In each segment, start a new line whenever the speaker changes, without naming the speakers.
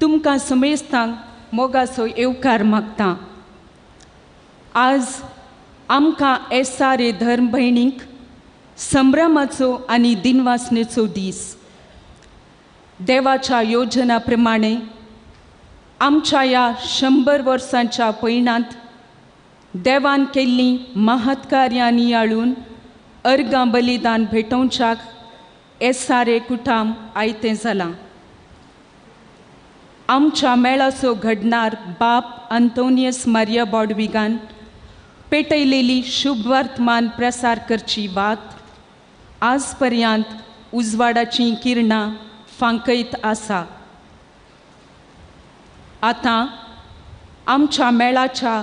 तुमकां समेस्तांक मोगाचो येवकार मागता. आज आमकां एस.आर.ए. धर्म भयणीक संभ्रमाचो आनी दिनवासनेचो दीस. देवाच्या योजना प्रमाणे आमच्या ह्या 100 वर्सांच्या पयणांत देवान केल्लीं महत्कार्यां नियाळून अर्गां बलिदान भेटोवच्याक एस.आर.ए. कुटाम आयतें जालां. आमच्या मेळाचो घडणार बाप अंतोनियस मारिया बॉडविगान पेटयलेली शुभवर्तमान प्रसार करची वात आज पर्यंत उजवाडाचीं किरणां फांकयत आसा. आतां आमच्या मेळाच्या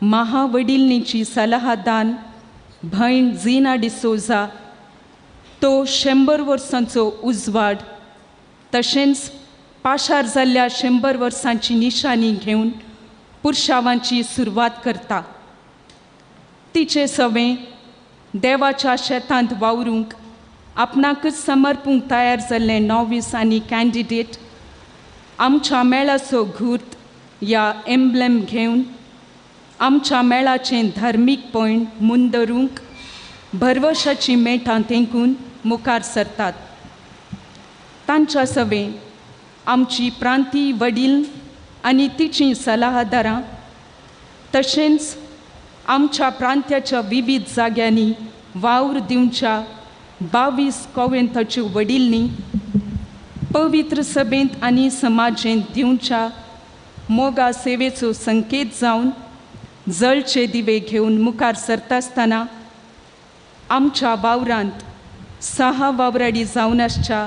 महावडिलनीची सलहादान भयण झिना डिसोजा तो 100 वर्सांचो उजवाड तशेंच पाशार जाल्ल्या 100 वर्सांची निशाणी घेवन पुरशावांची सुरवात करता. तिचे सवें देवाच्या शेतांत वावरूंक आपणाकच समर्पूंक तयार जाल्ले नॉवीस आनी कॅन्डिडेट आमच्या मेळाचो घूर्त या एम्ब्लेम घेवन आमच्या मेळाचें धार्मीकपण मुंदरूंक भरवशाची मेटां तेंकून मुखार सरतात. तांच्या सवें आमची प्रांतीय वडील आनी तिचीं सलाहदारां तशेंच आमच्या प्रांत्याच्या विविध जाग्यांनी वावर दिवच्या 22 कोवेंताच्यो वडिलनी पवित्र सभेंत आनी समाजेंत दिवच्या मोगा सेवेचो संकेत जावन जळचे दिवे घेवन मुखार सरता आसतना आमच्या वावरांत 6 वावराडी जावन आसच्या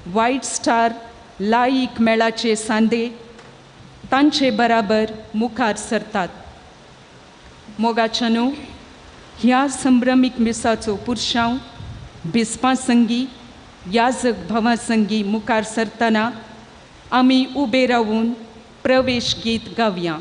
व्हायट स्टार लायक मेळाचे सांदे तांचे बराबर मुखार सरतात. मोगाच्यानो, ह्या संभ्रमीक मिसाचो पुरशांव बिस्पा संगी याजक भावा संगी मुखार सरतना आमी उबे रावून प्रवेश गीत गावया.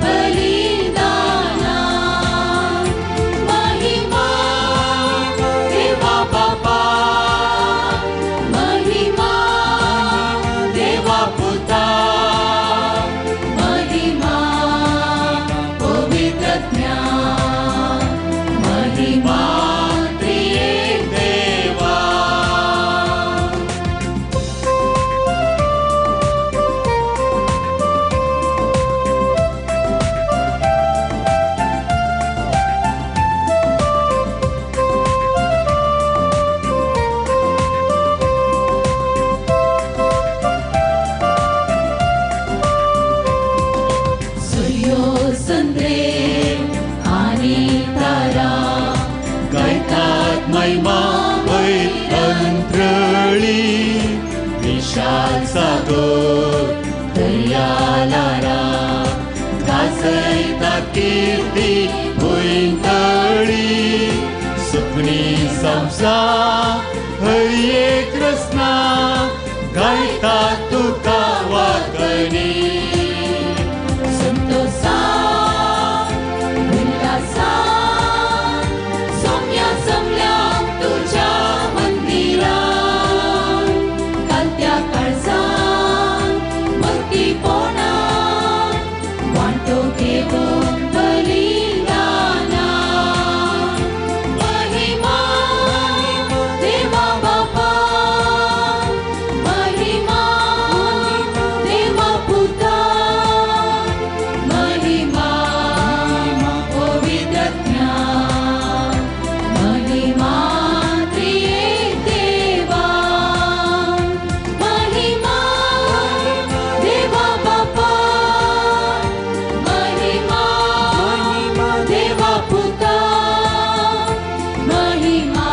बलिदाना। भुंयतळी सुकणी संसा हर एक रसना गायता तुका वाकणी.
संतोषान उल्हासान सोम्या जमल्या तुझ्या मंदिरान कालत्या काळजान भक्तीपणान वांटो घेवन बलिदाना. महिमा देवा बापा, महिमा देवा पुता, महिमा पवित्रज्ञा, महिमा त्रिएक देवा. महिमा देवा बापा, महिमा देवा पुता, महिमा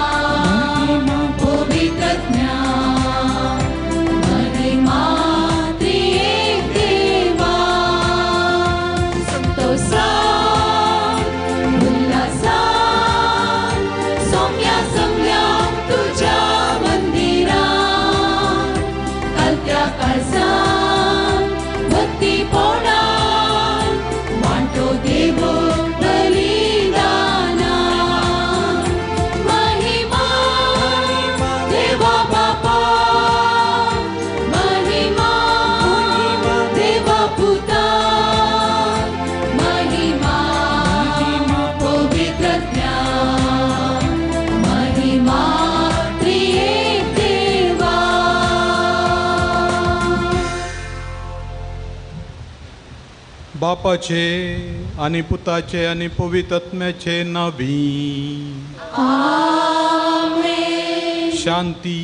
पवित्रज्ञा, महिमा त्रिएक देवा. संतोषान उल्हासान सोम्या जमल्या तुझ्या मंदिरान कालत्या काळजान भक्तीपणान वांटो घेवन बलिदाना. महिमा देवा बापा, महिमा देवा पुता, महिमा पवित्रज्ञा, महिमा त्रिएक देवा.
बापाचे आनी पुताचे आनी पवित्र आत्म्याचे नावी.
आमेन.
शांती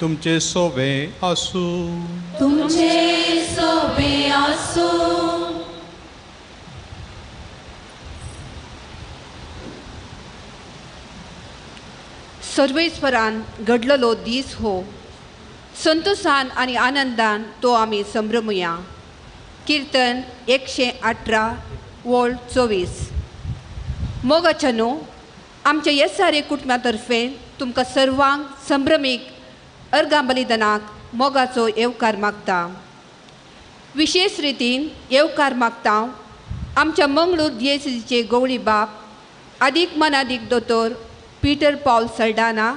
तुमचे सोवे आसूं.
तुमचे सोबे आसूं.
सर्वेस्वरान घडलेलो दीस हो, संतोषान आनी आनंदान तो आमी संभ्रमुया. कीर्तन 118 वोळ 24. मोगाच्या न्हू आमच्या येसारे कुटुंबा तर्फे तुमकां सर्वांक संभ्रमीक अर्गां बलिदानाक मोगाचो येवकार मागता. विशेष रितीन येवकार मागता आमच्या मंगळूर दियेसीचे गवळी बाप आदीक मनादीक दोतोर पीटर पॉल सल्डाना,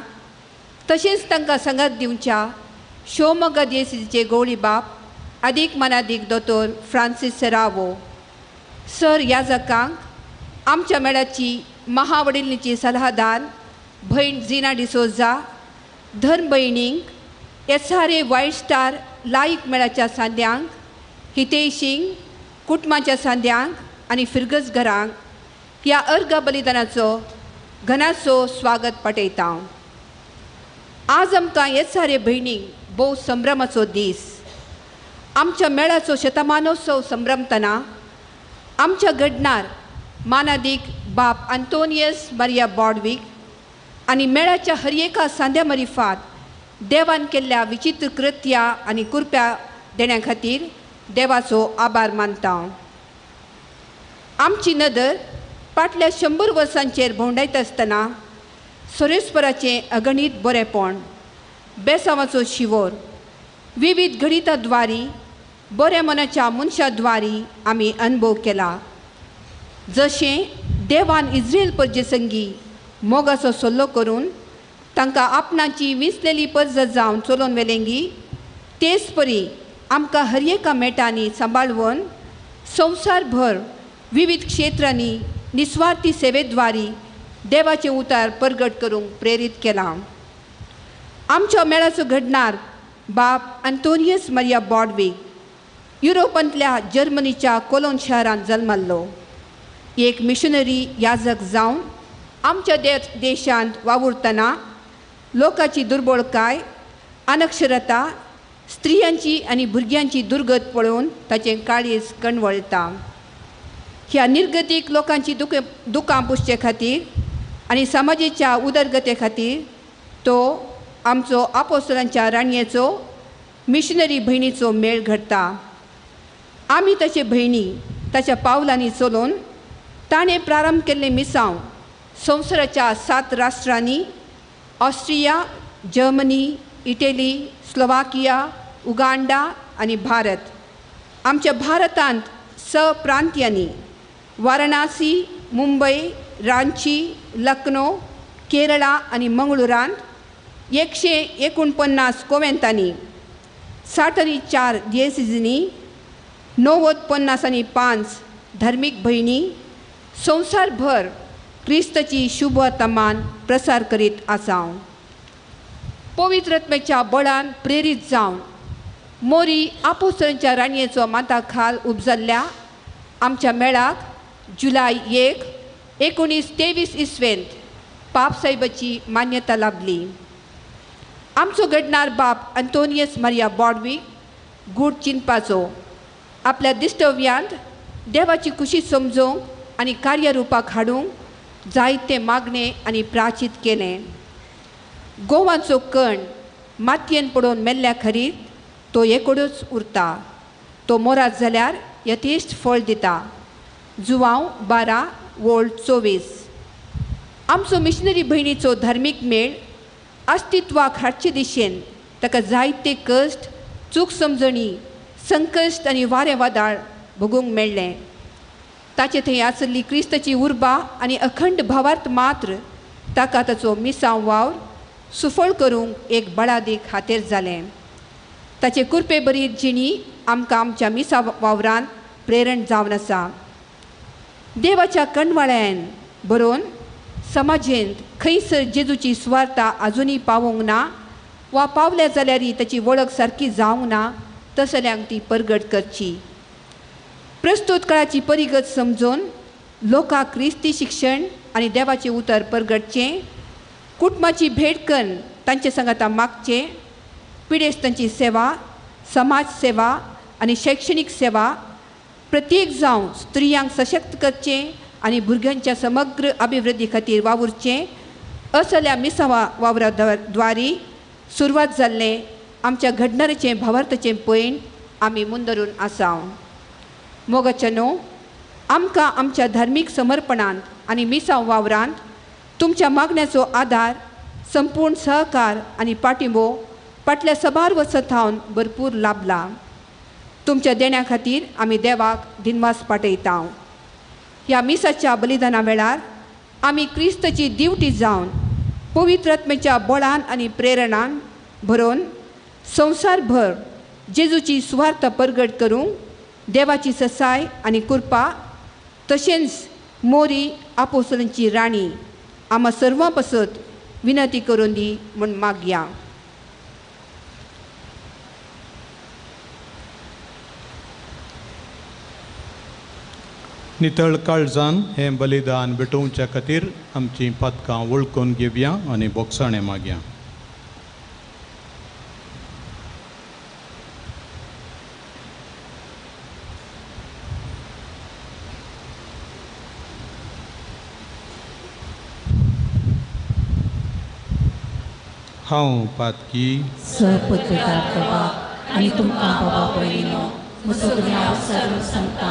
तशेंच तांकां संगत दिवच्या शिवमोग्गा दियेसीचे गवळी बाप आदीक मनादीक दोतोर फ्रांसीस सेरावो सर याजकांक, आमच्या मेळाची महावडिलनीची सलाहदार भयण झिना डिसोजा, धर्म भयणींक, S R A white star लायक मेळाच्या सांद्यांक, हितेशींक, कुटुंबाच्या सांद्यांक आनी फिरगज घरांक ह्या अर्घ बलिदानाचो घनाचो स्वागत पाठयता. आज आमकां एस आर ए भयणींक भोव संभ्रमाचो दीस. आमच्या मेळाचो शतमानोत्सव संभ्रमतना आमच्या घडणार मानादीक बाप आंतोनियस मारिया बॉडवीक आनी मेळाच्या हर एका सांद्या मरिफात देवान केल्ल्या विचित्र कृत्या आनी कुरप्या देण्या खातीर देवाचो आभार मानता. आमची नदर फाटल्या 100 वर्सांचेर भोंवडायता आसतना सोरेस्पराचें अगणीत बरेपण, बेसांवाचो शिवोर, विविध घडिताद्वारी बऱ्या मनाच्या मनशाद्वारी आमी अनुभव केला. जशें देवान इस्रायल परजे संगी मोगाचो सल्लो करून तांकां आपणाची विंचलेली परज जावन चलोवन व्हेलेंगी, तेच परी आमकां हर एका मेटांनी सांबाळून संवसारभर विविध क्षेत्रांनी निस्वार्थी सेवेद्वारी देवाचें उतार परगट करूंक प्रेरीत केलां. आमच्या मेळाचो घडणार बाप आंतोनियस मारिया बॉडवीक युरोपांतल्या जर्मनीच्या कोलोन शहरांत जल्मल्लो. एक मिशनरी याजक जावन आमच्या देशांत वावुरतना लोकांची दुर्बळकाय, अनक्षरता, स्त्रियांची आनी भुरग्यांची दुर्गत पळोवन ताचें काळीज कणवळटा. ह्या निर्गतीक लोकांची दुकां पुसचे खातीर आनी समाजेच्या उदरगते खातीर तो आमचो आपोस्तलांच्या राणयेचो मिशनरी भयणीचो मेळ घडटा. आमी ताचे भयणी ताच्या पावलांनी चलोवन ताणें प्रारंभ केल्लें मिसांव संवसाराच्या 7 राष्ट्रांनी Austria, Germany, Italy, Slovakia, Uganda आनी भारत. आमच्या भारतांत 6 प्रांत्यांनी वाराणसी, मुंबय, रांची, लखनौ, केरळा आनी मंगळुरांत 149 कोवेंतांनी, 64 दियेसिजींनी, 90 55 धार्मीक भयणी संवसारभर क्रिस्ताची शुभ वर्तमान प्रसार करीत आसा. पवित्र आत्म्याच्या बळान प्रेरीत जावन मोरी आपोस्तलांच्या राणयेचो माता खाल उपजल्ल्या आमच्या मेळाक जुलय 1, 1923 इसवेंत पापसाहेबाची मान्यता लाभली. आमचो घडणार बाप अंतोनियस मारिया बॉडवीक गूढ चिंतपाचो आपल्या दिश्टव्यांत देवाची खुशी समजूंक आनी कार्यरुपाक हाडूंक जायते मागणें आनी प्राचीत केलें. गोवाचो कण मातयेन पडोवन मेल्ल्या खरीत तो एकोडोच उरता, तो मोरात जाल्यार यथेश्ट फळ दिता. जुवांव 12 वोल्ड 24. आमचो मिशनरी भयणीचो धार्मीक मेळ अस्तित्वाक हाडचे दिशेन ताका जायते कश्ट, चूक समजणी, संकश्ट आनी वारें वादाळ भोगूंक मेळ्ळें. ताचे थंय आसली क्रिस्ताची उर्बा आनी अखंड भावार्थ मात्र ताका ताचो मिसांव वावर सुफळ करूंक एक बळादीक खातीर जालें. ताचे कुरपे बरी जिणी आमकां आमच्या मिसा वावरान प्रेरण जावन आसा. देवाच्या कणवाळ्यान बरोवन समाजेंत खंयसर जेजूची सुवार्ता आजुनूय पावोंक ना वा पावल्या जाल्यारय ताची वळख सारकी जावंक ना तसल्यांक ती परगट करची. प्रस्तूत काळाची परिगत समजून लोकांक क्रिस्ती शिक्षण आनी देवाचें उतर परगटचें, कुटुंबाची भेट करून तांचे सांगाता मागचें, पिडेस्तांची सेवा, समाज सेवा आनी शैक्षणीक सेवा, प्रत्येक जावं स्त्रियांक सशक्त करचें आनी भुरग्यांच्या समग्र अभिवृद्धी खातीर वावुरचें असल्या मिसावा वावरा द्वारी सुरवात जाल्लें आमच्या घडणारेचें भावार्थाचें पयण आमी मुंदरून आसा. मोगाच्या न्हू, आमकां आमच्या धार्मीक समर्पणांत आनी मिसांव वावरांत तुमच्या मागण्याचो आदार, संपूर्ण सहकार आनी पाठिंबो फाटल्या सबार वर्सां थावन भरपूर लाभला. तुमच्या देण्या खातीर आमी देवाक दिनवास पाठयता. ह्या मिसाच्या बलिदाना वेळार आमी क्रिस्ताची दिवटी जावन पवित्र आत्म्याच्या बळान आनी प्रेरणान भरोवन संवसारभर जेजूची सुवार्थ परगट करूंक देवाची ससाय आनी कृपा तशेंच मोरी आपोसलांची राणी आमा सर्वां पासत विनंती करून दी म्हूण मागया.
नितळ काळजान हें बलिदान भेटोवच्या खातीर आमचीं पातकां वळखून घेवया आनी बोगसाणें मागया. हांव पातकी
सपत्रदार बाबा आनी तुमकां बाबा पयलीं म्हजो गुन्यांव सारून सांगता,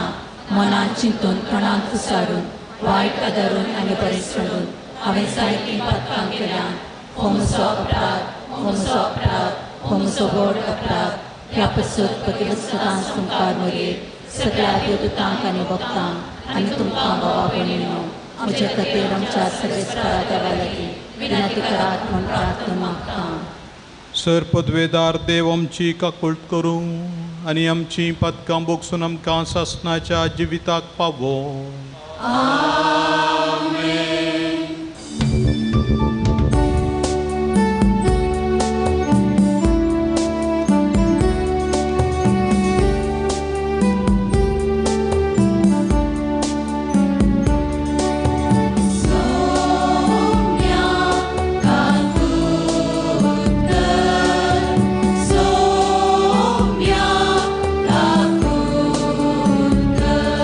मनान चिंतून तोंडान उसारून वायट आदारून आनी बरें सोडून हांवें जायतीं पातकां केल्यान. हो म्हजो अपराध, हो म्हजो अपराध, हो म्हजो व्हड अपराध. ह्या पासत पतिव्रत सदांच तुमकां मरेर सगळ्या देवदूतांक आनी भक्तांक आनी तुमकां बाबा भयणीनो म्हज्या खातीर आमच्या सगळेच देवा लागीं विनंती करात म्हूण प्रार्थना मागता.
सर पदवेदार देव आमची काकूळट करूं आनी आमची पातकां बोगसून आमकां सासणाच्या जिविताक पावो.
Soumya Kakudkar, Soumya Kakudkar,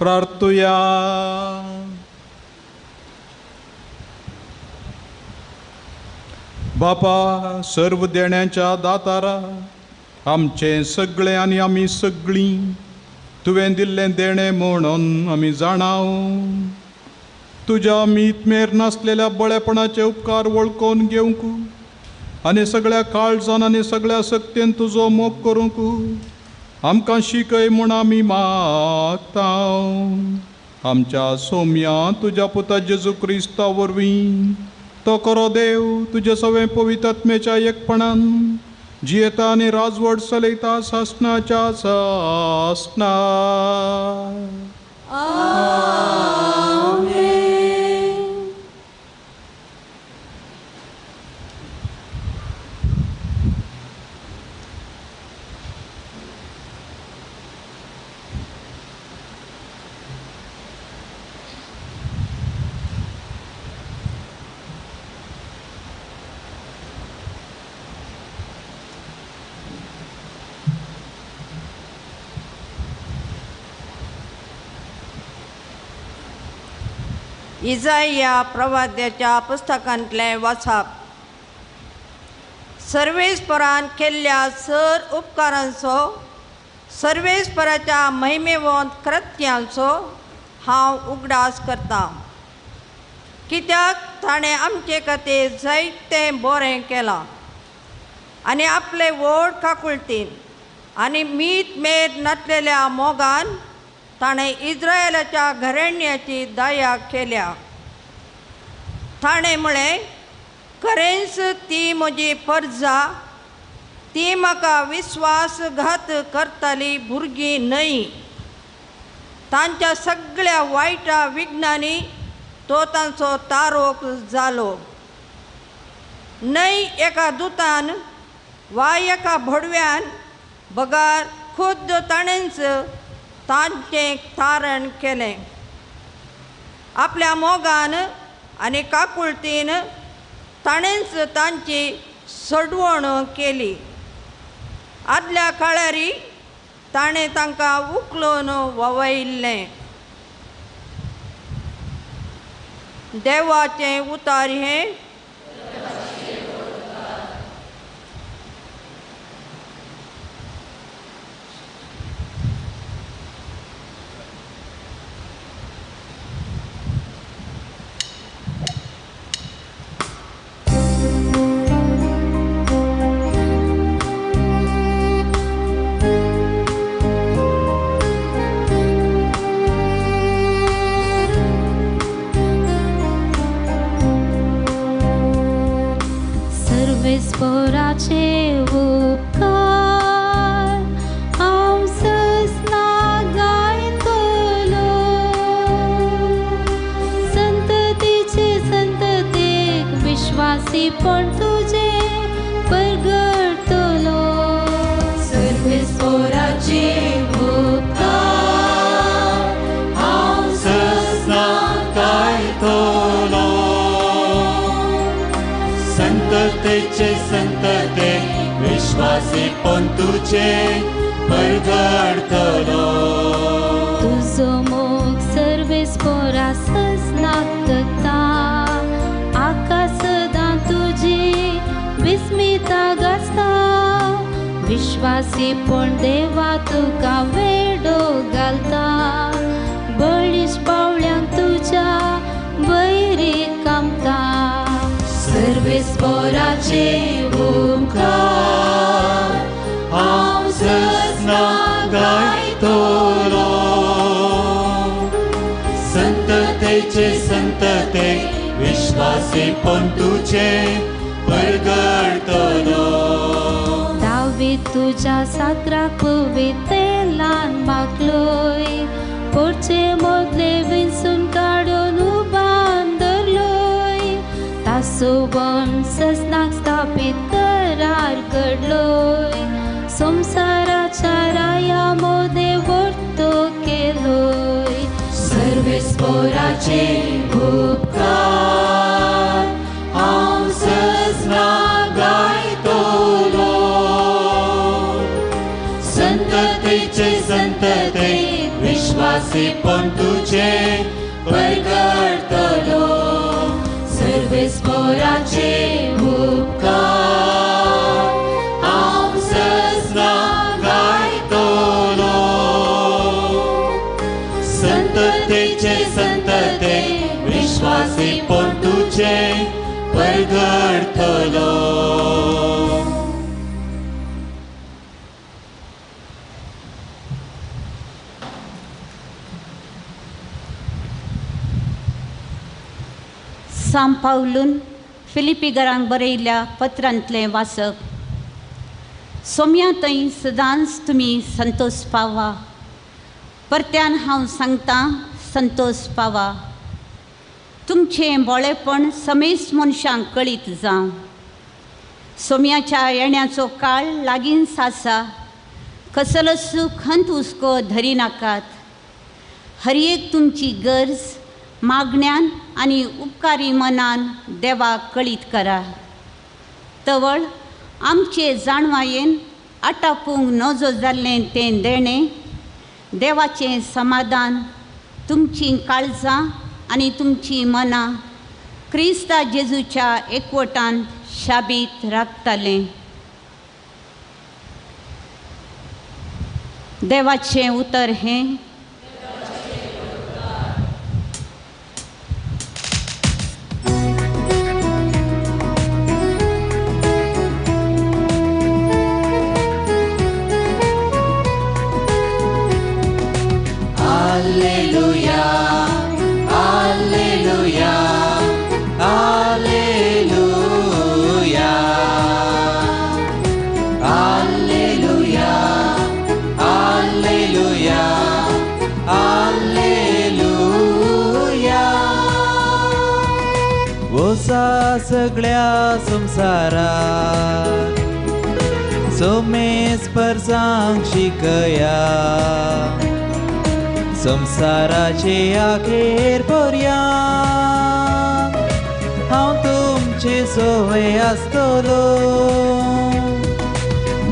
प्रार्थुया. बापा सर्व देण्याच्या दातारा, आमचें सगळें आनी आमी सगळीं तुवें दिल्लें देणें म्हणून आमी जाणाव. तुज्या मीत मेर नासलेल्या बळेपणाचे उपकार वळखून घेवंक आनी सगळ्या काळजान आनी सगळ्या सक्तेन तुजो मोग करूंक आमकां शिकय म्हूण आमी मागता. आमच्या सोम्या तुज्या पुता जेजू क्रिस्ता वरवीं तो खरो देव तुजे सवें पवित्र आत्म्याच्या एकपणान जियेता आनी राजवट चलयता सासणाच्या सासणा.
इजाया प्रवाद्याच्या पुस्तकांतलें वाचप. सर्वेस्परान केल्ल्या सर उपकारांचो, सर्वेस्पराच्या महिमेवंत कृत्यांचो हांव उगडास करतां, कित्याक ताणें आमचे खातीर जायतें बरें केलां आनी आपले व्हड काकुळतीन आनी मीत मेर नासलेल्या मोगान ताणें इज्रायलाच्या घराण्याची दया केल्या. ताणें म्हळें, खरेंच ती म्हजी परजा, ती म्हाका विस्वासघात करताली भुरगीं न्हय. तांच्या सगळ्या वायटा विघ्नांनी तो तांचो तारोक जालो. न्हय एका दुतान वा एका भडव्यान बगर खुद्द ताणेंच तांचें तारण केलें. आपल्या मोगान आनी काकुळतीन ताणेंच तांची सडवण केली. आदल्या काळारी ताणें तांकां उखलून ववयिल्लें. देवाचें उतार हें
सर्वेस्पराचे उपकार हांव ससना गायतलो, संततीचे संततीक विश्वासीपण तुजें परगटतलो.
सर्वेस्पराचे उपकार हांव ससना गायतलो, संततेचे संतते विश्वासीपण तुजें परगटतलो.
तुजो मोग सर्वेस्परा ससनाक जगता, आकाश सदां तुजी विस्मिता गाजता. विश्वासीपण देवा तुका वेडो घालता, बळीश पावळ्यांक तुज्या वैरी कामता.
सर्वेस्पराचे उपकार हांव ससना गायतलो, संततेचे संतते विश्वासीपण तुजें परगटतलो.
दावीद तुज्या साकरा कवितेलान मागलोय, पोरचे मोदले विंचून काडून उबान दवरलोय. तासोवन ससनाक स्थापीत करार घडलोय, संवसाराच्या राया मोदें वर्तो केलोय.
सर्वेस्पराचे उपकार हांव ससना गायतलो, संततेचे संतते विश्वासीपण
परतें विश्वासीपण तुजें परगटतलो.
सांत पावलून फिलिपीगरांक बरयल्ल्या पत्रांतलें वाचप. सोम्या थंय सदांच तुमी संतोष पावा, परत्यान हांव सांगतां संतोष पावा. तुमचें बोळेपण समेस्त मनशांक कळीत जावं. सोम्याच्या येण्याचो काळ लागींच आसा. कसलोच खंत हुस्को धरिनाकात. हर एक तुमची गरज मागण्यान आनी उपकारी मनान देवाक कळीत करा. तवळ आमचे जाणवायेन आटापूंक नजो जाल्लें तें देणें देवाचें समाधान तुमचीं काळजां आनी तुमचीं मनां क्रिस्ता जेजूच्या एकवटान शाबीत राखतालें. देवाचें उतर हें.
सगळ्या संसारात सोमेस परसांक शिकया, संसाराचे अखेर पर्यांत हांव तुमचे सोवे आसतलो.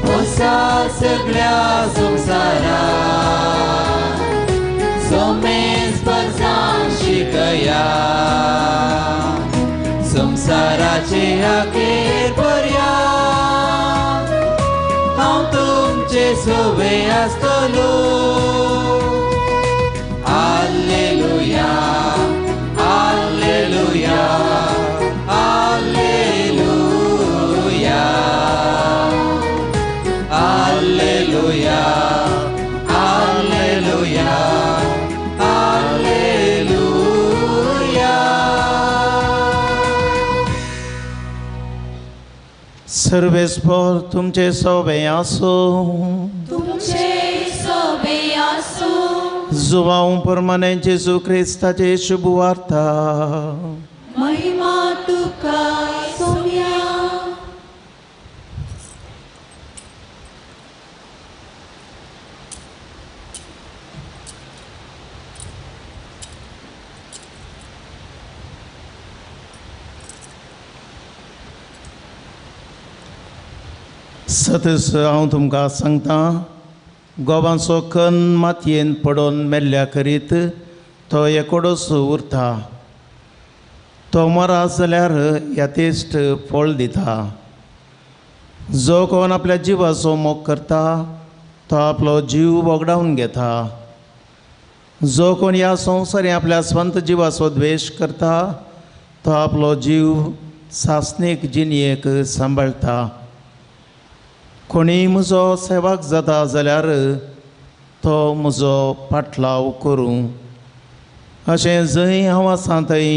वसा सगळ्या संसारात सोमेस परसांक शिकया, संसाराचे अखेर पर्यांत हांव तुमचे सोवे आसतलो. Alleluia, alleluia, alleluia, alleluia, alleluia, alleluia.
सर्वेस्पर तुमचे सोबे आसूं.
तुमचे सोबे आसूं.
जुवांव परमाने जेजू क्रिस्ताचे शुभ वार्ता.
महिमा तुका सोम्या.
सतस हांव तुमकां सांगता, गोवांचो कन मातयेन पडोन मेल्ल्या करीत तो एकोडोच उरता. तो मरा जाल्यार यातेश्ट फळ दिता. जो कोण आपल्या जिवाचो मोग करता तो आपलो जीव वगडावन घेता. जो कोण ह्या संवसारी आपल्या स्वंत जिवाचो द्वेश करता तो आपलो जीव सासणीक जिणयेक सांबाळटा. कोणीय म्हजो सेवाक जाता जाल्यार तो म्हजो पाटलाव करूं, अशें जंय हांव आसा थंय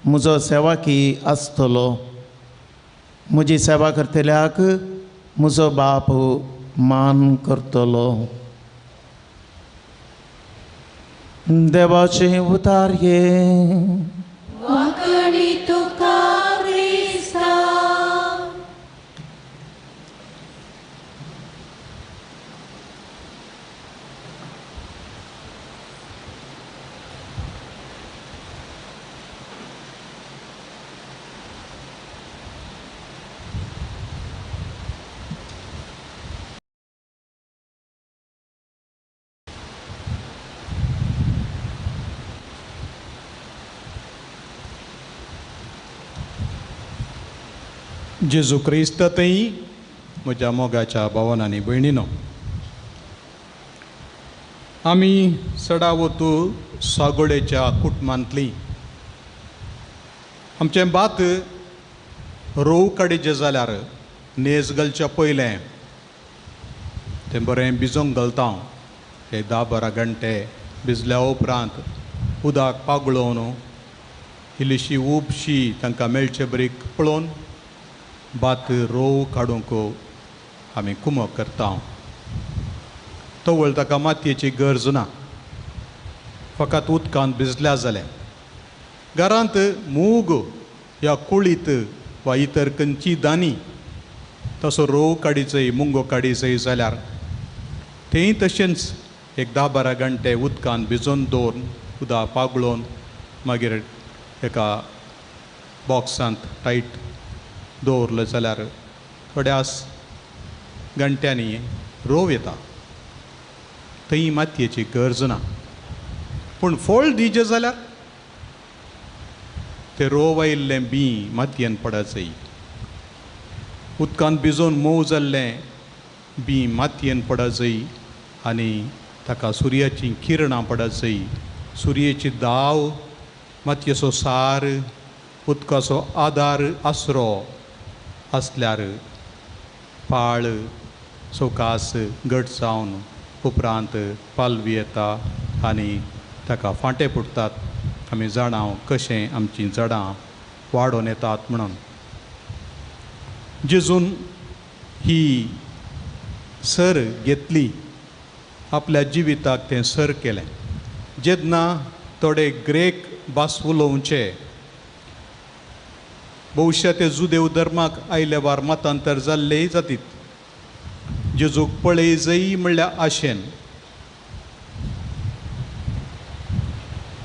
म्हजो सेवाकी आसतलो. म्हजी सेवा करतल्याक म्हजो बाप मान करतलो. देवाचें उतार हे.
वांकडी तुका क्रिस्ता.
जेजू क्रिस्त थंय म्हज्या मोगाच्या भावान आनी भयणीनो, आमी सडावतू सागोळेच्या कुटुंबांतली। आमचें भात रोव काडीचें जाल्यार नेज घालच्या पयलें तें बरें भिजोवंक घालता। हे 10-12 घंटे भिजल्या उपरांत उदक पागळोवन इल्लीशी उबशी तांकां मेळचे बरीक पळोवन भात रोव काडूंक आमी कुमक करता। तवळ ताका मातयेची गरज ना, फकत उदकांत भिजल्या जालें। घरांत मूग या कुळीत वा इतर खंयची दानी तसो रोव काडीचय मुंगो काडीचय जाल्यार तेंय तशेंच एक 10-12 घंटे उदकांत भिजोवन दवरून उदक पागळोवन मागीर एका बॉक्सांत टायट दवरलें जाल्यार थोड्याच घंट्यांनी रोव येता। थंय मातयेची गरज ना। पूण फळ दिजें जाल्यार तें रोव आयिल्लें बी मातयेन पडचय, उदकांत भिजोवन मोव जाल्लें बी मातयेन पडचय आनी ताका सुर्याचीं किरणां पडचय, सुर्येची दाव, मातयेचो सार, उदकाचो आदार आसरो आसल्यार पाळ सवकास घट जावन उपरांत पालवी येता आनी ताका फांटे फुटतात। आमी जाणां कशें आमचीं झाडां वाडोवन येतात म्हणून। जेजून ही सर घेतली, आपल्या जिविताक तें सर केलें। जेन्ना थोडे ग्रेक भास उलोवचे भविश्या ते जुदेव धर्माक आयले वार मतांतर जाल्लेय जातीत। जेजूक पळय जय म्हणल्यार आशेन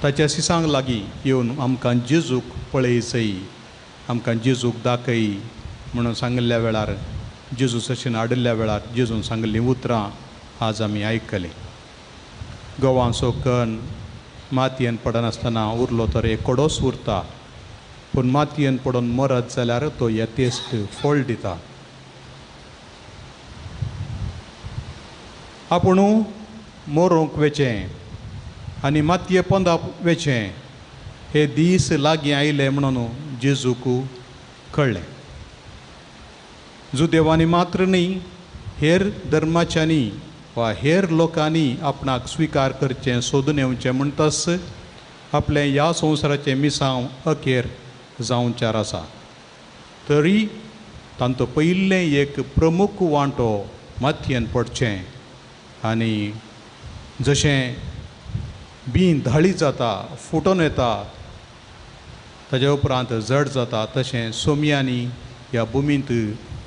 ताच्या सिसांक लागीं येवन आमकां जेजूक पळय जय, आमकां जेजूक दाखय म्हणून सांगिल्ल्या वेळार, जेजू सशीन हाडिल्ल्या वेळार जेजून सांगिल्लीं उतरां आज आमी आयकलीं। गोवांचो कण मातयेन पडनासतना उरलो तर एकोडोच उरता, पूण मातयेन पडून मरत जाल्यार तो यथेश्ट फळ दिता। आपूण मरोंक वेचें आनी मातये पोंदा वेचें हे दीस लागीं आयले म्हणून जेजूक कळ्ळें। जुदेवांनी मात्र न्ही, हेर धर्माच्यांनी वा हेर लोकांनी आपणाक स्विकार करचें सोदून येवचें म्हणटच आपलें ह्या संवसाराचें मिसांव अखेर जावच्यार आसा। तरी तांचो पयिल्लें एक प्रमुख वांटो मातयेन पडचें आनी जशें बी धाळी जाता, फुटोन येता, ताज्या उपरांत जड जाता, तशें सोमयांनी ह्या भुमींत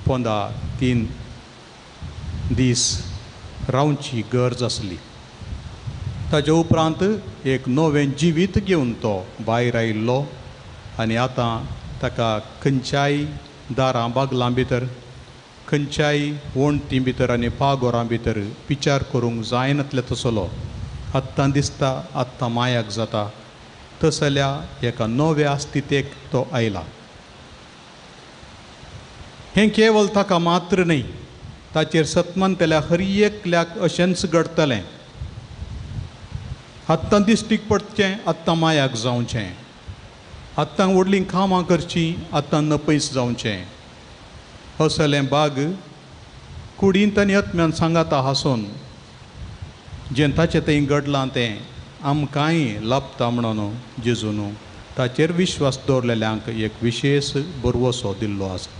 पोंदा 3 दीस रावची गरज आसली। ताज्या उपरांत एक नवें जिवीत घेवन तो भायर आयिल्लो आनी आतां ताका खंयच्याय दारां बागलां भितर, खंयच्याय वण्टी भितर आनी पागोरां भितर विचार करूंक जायनातले तसलो आत्तां दिसता, आत्तां मायाक जाता तसल्या एका नव्या स्थितेक तो आयला। हें केवल ताका मात्र न्ही, ताचेर सतमनतल्या हर एकल्याक अशेंच घडटलें। आत्तां दिश्टीक पडचें, आत्तां मायाक जावचें, आत्तां व्हडलीं कामां करचीं, आत्तां नपयस जावचें। असलें बाग कुडींत आनी आत्म्यान सांगाता हासून जें ताचें थंय घडलां तें आमकांय लाभता म्हणून जेजून ताचेर विश्वास दवरलेल्यांक एक विशेश बरवसो दिल्लो आसा।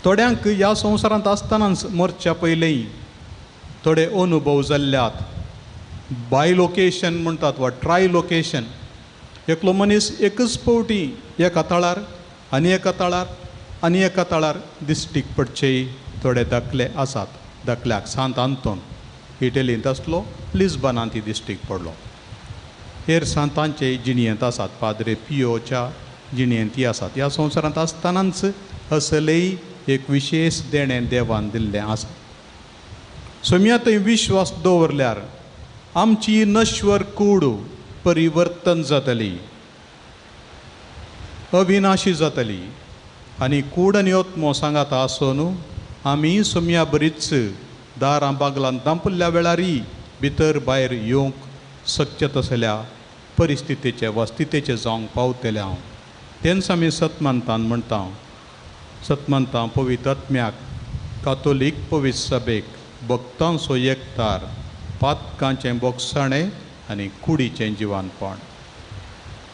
थोड्यांक ह्या संवसारांत आसतनाच मरच्या पयलीं थोडे अनुभव जाल्ल्यात। बायलोकेशन म्हणटात वा ट्रायलोकेशन, एकलो मनीस एकच फावटी एका तळार आनी एका तळार आनी एका तळार दिश्टीक पडचे थोडे दाखले आसात। दाखल्याक सांत आंतोन इटलींत आसलो, लिस्बनांत ती दिश्टीक पडलो। हेर सांतांचे जिणयेंत आसात, पाद्रे पियोच्या जिणयेंत ती आसात। ह्या संवसारांत आसतनाच असलेय एक विशेश देणें देवान दिल्लें आसा। सोम्या थंय विश्वास दवरल्यार आमची नश्वर कूड परिवर्तन जातली, अविनाशी जातली आनी कूड आनी आत्मो सांगाता आसून आमी सोम्या बरीच दारां बागलान दांपल्ल्या वेळारय भितर भायर येवंक शक्य तसल्या परिस्थितीचे वा स्थितीचे जावंक पावतले हांव. तेन्ना आमी सतमानतान म्हणटा, सतमानता पवित्र आत्म्याक, कातोलीक पवित्र सभेक, भक्तांचो एकतार, पातकांचें बोगसाणें आनी कुडीचें जिवानपण.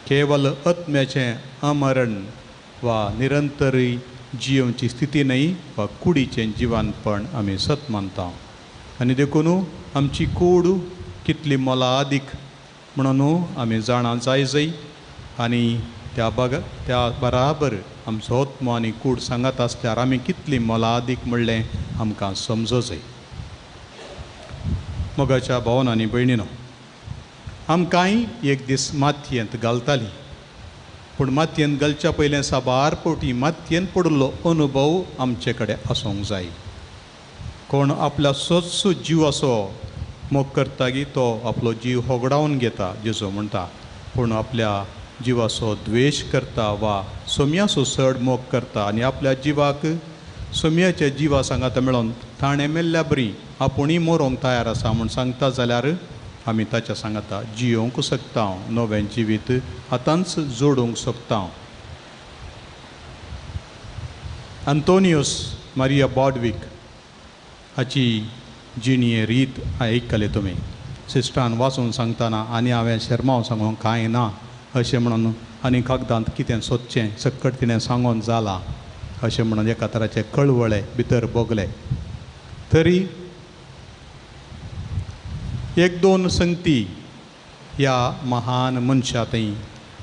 केवल आत्म्याचें अमरण वा निरंतरी जियोवची स्थिती न्हय वा कुडीचें जिवानपण आमी सत मानता. आनी देखून आमची कूड कितली मोलादीक म्हणून आमी जाणा जाय जाय आनी त्या त्या बराबर आमचो आत्मो आनी कूड सांगत आसल्यार आमी कितली मोलादीक म्हणलें आमकां समजो जाय. मोगाच्या भावन आनी भयणीनो, आमकांय एक दीस मातयेंत घालताली, पूण मातयेंत घालच्या पयलें साबार फावटी मातयेंत पडिल्लो अनुभव आमचे कडेन आसूंक जाय. कोण आपल्या सोच जिवाचो मोग करता की तो आपलो जीव होगडावन घेता जेजू म्हणटा, पूण आपल्या जिवाचो द्वेश करता वा सोम्याचो चड मोग करता आनी आपल्या जिवाक सोम्याच्या जिवा सांगाता मेळोन ताणें मेल्ल्या बरी आपुणूय मरोंक तयार आसा म्हूण सांगता जाल्यार आमी ताच्या सांगाता जियोवंक शकता, नवें जिवीत आतांच जोडूंक शकता. अंतोनियोस मारिया बॉडवीक हाची जिणये रीत आयकले तुमी. सिस्टरान वाचून सांगतना आनी हांवें शेरमांव सांगूंक कांय ना अशें म्हणून आनी कागदांत कितें सोदचें सक्कट तिणें सांगून जालां अशें म्हणून एका तराचे कळवळे भितर भोगले. तरी एक दोन संगती ह्या महान मनशा थंय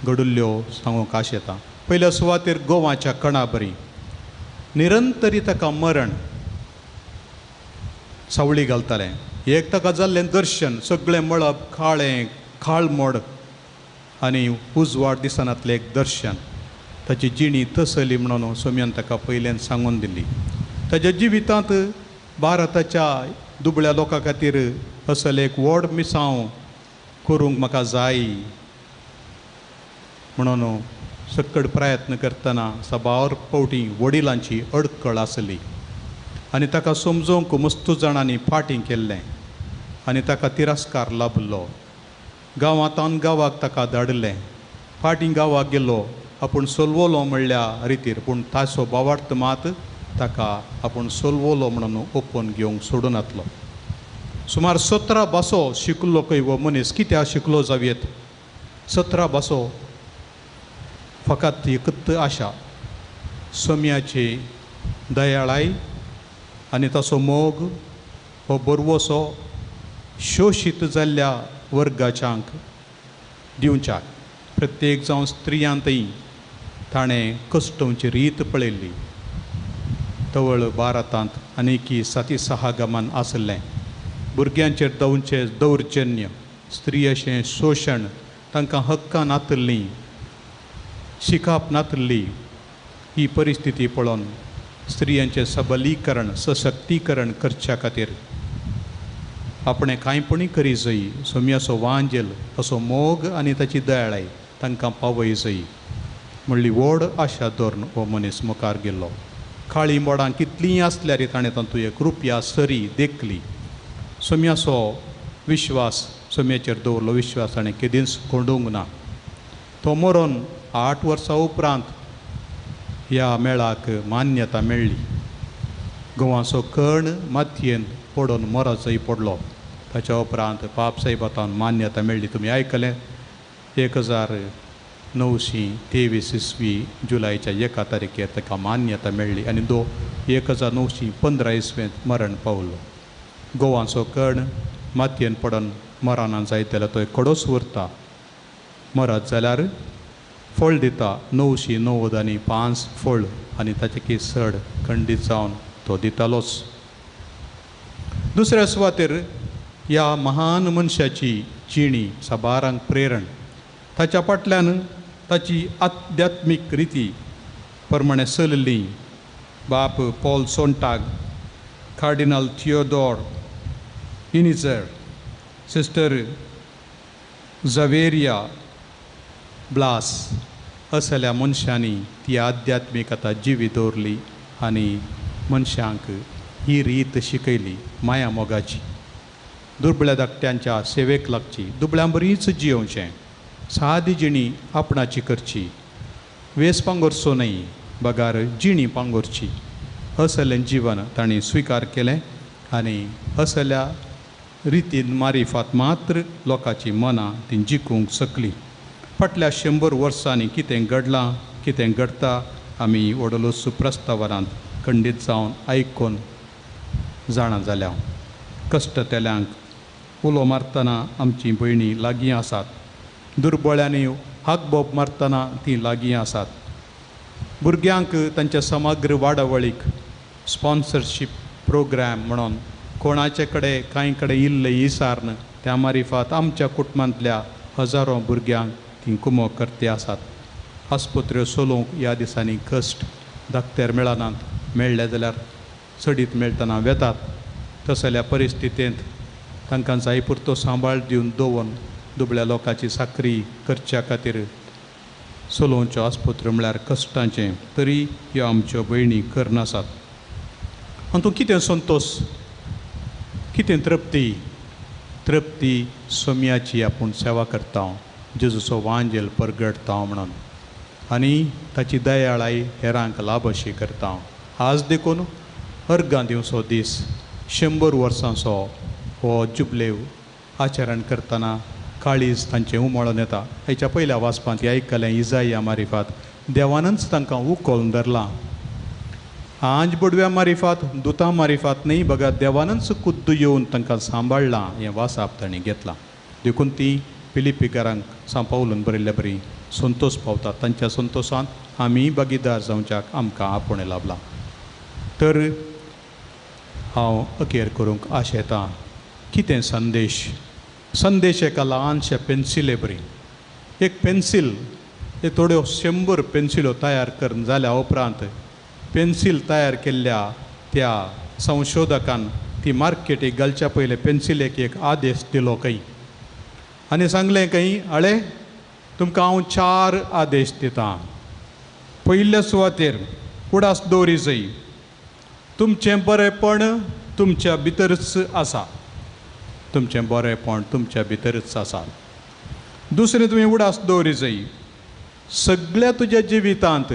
घडिल्ल्यो सांगूंक आश येता. पयल्या सुवातेर गोवाच्या कणा बरी निरंतरी ताका मरण सावळी घालतालें. एक ताका जाल्लें दर्शन, सगळें मळब काळें काळमोड आनी उजवाड दिसनातलें एक दर्शन. ताची जिणी तसली म्हणून सोम्यान ताका पयल्यान सांगून दिल्ली. ताच्या जिवितांत भारताच्या दुबळ्या लोकां खातीर असलें एक व्हड मिसांव करूंक म्हाका जाय म्हणून सक्कड प्रयत्न करतना साबार फावटी वडिलांची अडकळ आसली आनी ताका समजोवंक मस्तू जाणांनी फाटीं केल्लें आनी ताका तिरस्कार लाभलो. गांवांत गांवाक ताका धाडलें, फाटीं गांवाक गेलो आपूण सोलवलो म्हणल्या रितीर, पूण ताचो बावार्थ मात ताका आपूण सोलवलो म्हणून ओपून घेवंक सोडून नातलो. सुमार 17 भासो शिकलो खंय हो मनीस. कित्याक शिकलो जावयेत 17 भासो? फकत एकूच आशा, सोम्याची दयाळाय आनी ताचो मोग हो बरवसो शोशीत जाल्ल्या वर्गाच्यांक दिवच्याक. प्रत्येक जावं स्त्रियांतय ताणें कश्टोवची रीत पळयल्ली. तवळ भारतांत आनीकी सती सहागमन आसलें. भुरग्यांचेर दवचे दौर्जन्य, स्त्रियेचें शोशण, तांकां हक्कां नातल्लीं, शिकाप नातल्ली, ही परिस्थिती पळोवन स्त्रियांचें सबलीकरण सशक्तीकरण करच्या खातीर आपणें कांयपणी करी जाय, सोम्याचो वांजेल असो मोग आनी ताची दयाळाय तांकां पावय जाय म्हणली व्हड आशा धरून हो मनीस मुखार गेलो. काळीं बोडां कितलींय आसल्यार ताणें तातूंत एक रुपया सरी देखली. सोम्याचो विश्वास, सोम्याचेर दवरलो विश्वास ताणें केदींच कोंडूंक ना. तो मरोन 8 वर्सां उपरांत ह्या मेळाक मान्यता मेळ्ळी. गोवाचो कण मातयेन पडून मरचय पडलो. ताच्या उपरांत पाप साहेबातान मान्यता मेळ्ळी. तुमी आयकलें 1923 इसवी जुलायच्या 1 तारखेर ताका मान्यता मेळ्ळी आनी 1915 इसवेंत मरण पावलो. गोवाचो कण मातयेन पडून मराना जायत जाल्यार तो कडोच उरता, मरत जाल्यार फळ दिता 995 फळ आनी ताचे की चड खंडीत जावन तो दितालोच. दुसऱ्या सुवातेर ह्या महान मनशाची जिणी साबारांक प्रेरण. ताच्या फाटल्यान ताची आध्यात्मीक रिती प्रमाणे चलली बाप Paul Sontag, cardinal Theodor Innitzer, sister Xaveria Blas असल्या मनशांनी ती आध्यात्मिकता जिवी दवरली आनी मनशांक ही रीत शिकयली माया मोगाची. दुबळ्या धाकट्यांच्या सेवेक लागची, दुबळ्यां बरीच जियोवचें, सादी जिणी आपणाची करची, वेस पांगोरचो न्हय बगार जिणी पांगोरची. असलें जिवन तांणी स्विकार केलें आनी असल्या रितीन मारिफात मात्र लोकांची मनां ती जिखूंक शकली. फाटल्या 100 वर्सांनी कितें घडलां, कितें घडटा आमी वडलोस प्रस्तावनांत खंडीत जावन आयकून जाणा जाल्या. कश्टतेल्यांक उलो मारतना आमची भयणी लागीं आसात, दुर्बळ्यांनी हाकबोब मारतना ती लागीं आसात, भुरग्यांक तांच्या समग्र वाडावळीक स्पॉन्सरशीप प्रोग्राम म्हणून कोणाचे कडेन कांय कडेन इल्लें इसार्न त्या मारिफात आमच्या कुटुंबांतल्या हजारो भुरग्यांक ती कुमोक करती आसात. आस्पत्र्यो चलोवंक ह्या दिसांनी कश्ट, धाकटेर मेळनात, मेळ्ळे जाल्यार चडीत मेळटना वेतात. तसल्या परिस्थितींत तांकां जाय पुरतो सांबाळ दिवन दवरून दुबळ्या लोकांची साकरी करच्या खातीर चलोवच्यो आस्पत्र्यो म्हळ्यार कश्टांचें, तरी ह्यो आमच्यो भयणी करनासात. आनी तूं कितें संतोश, कितें तृप्ती, तृप्ती सोम्याची आपूण सेवा करता, जेजूचो वांजेल परगडटा म्हणून आनी ताची दयाळाय हेरांक लाभ अशी करता. आज देखून अर्गां दिवचो दीस, 100 वर्सांचो हो जुबलेव आचरण करतना काळीज तांचें उमळून येता. हेच्या पयल्या वाचपांत आयकलें इजाया मारिफात देवानच तांकां उखलून धरलां. आंज बडव्या मारिफात, दुतां मारिफात न्ही, बघा देवानच कुद्द येवन तांकां सांबाळ्ळां हें वासाप तांणी घेतलां. देखून ती फिलिपीकारांक सांपावलून बरयल्ले बरी संतोश पावतात. तांच्या संतोशांत आमी भागीदार जावच्याक आमकां आपोवणें लाभलां. तर हांव अखेर करूंक आशेतां कितें संदेश, संदेश एका ल्हानशा पेन्सिले बरी, एक पेन्सील, एक थोड्यो 100 पेन्सिलो तयार करून जाल्या उपरांत पेन्सील तयार केल्ल्या त्या संशोधकान ती मार्केटीक घालच्या पयले पेन्सिलेक एक आदेश दिलो खंय आनी सांगलें खंय, अळे तुमकां हांव 4 आदेश दितां. पयल्या सुवातेर उडास दवरी जाय, तुमचें बरेंपण तुमच्या भितरच आसा, तुमचें बरेंपण तुमच्या भितरच आसा. दुसरें तुवें उडास दवरी जाय, सगळ्या तुज्या जिवितांत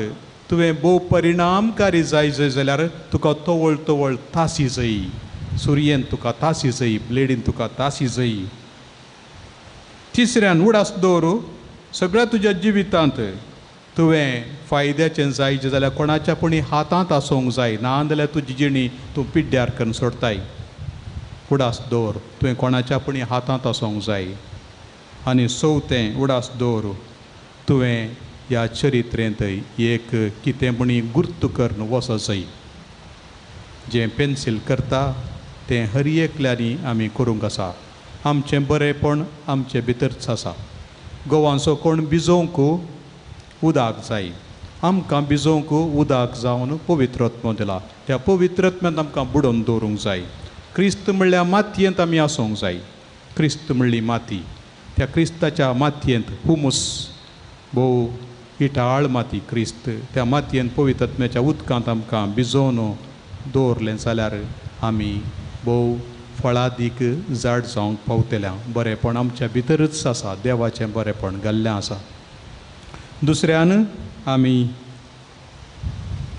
तुवें भोव परिणामकारी जाय जाय जाल्यार तुका तवळ तवळ तासी जाय, सुरयेन तुका तासी जाय, ब्लेडीन तुका तासी जाय. तिसऱ्यान उडास दवरू, सगळ्या तुज्या जिवितांत तुवें फायद्याचें जाय जाल्यार कोणाच्या पुणी हातांत आसूंक जाय, ना जाल्यार तुजी जिणी तूं पिड्ड्यार करून सोडताय. उडास दवर, तुवें कोणाच्या पुणी हातांत आसूंक जाय. आनी चवथें उडास दवर, तुवें ह्या चरित्रेंत एक कितें पुणी गुर्त करून वचो जाय. जें पेन्सील करता तें हर एकल्यांनी आमी करूंक आसा. आमचें बरेंपण आमचे भितरच आसा. गोवांचो कोण भिजोवंक उदक जाय, आमकां भिजोवंक उदक जावन पवित्रत्म दिला, त्या पवित्रत्म्यांत आमकां बुडोवन दवरूंक जाय. क्रिस्त म्हणल्यार मातयेंत आमी आसूंक जाय. क्रिस्त म्हणली माती, त्या क्रिस्ताच्या मातयेंत हुमूस, भोव इटाळ माती क्रिस्त, त्या मातयेंत पवित्रत्म्याच्या उदकांत आमकां भिजोवन दवरलें जाल्यार आमी भोव फळादीक झाड जावंक पावतल्या. बरेंपण आमच्या भितरच आसा, देवाचें बरेंपण घाल्लें आसा. दुसऱ्यान आमी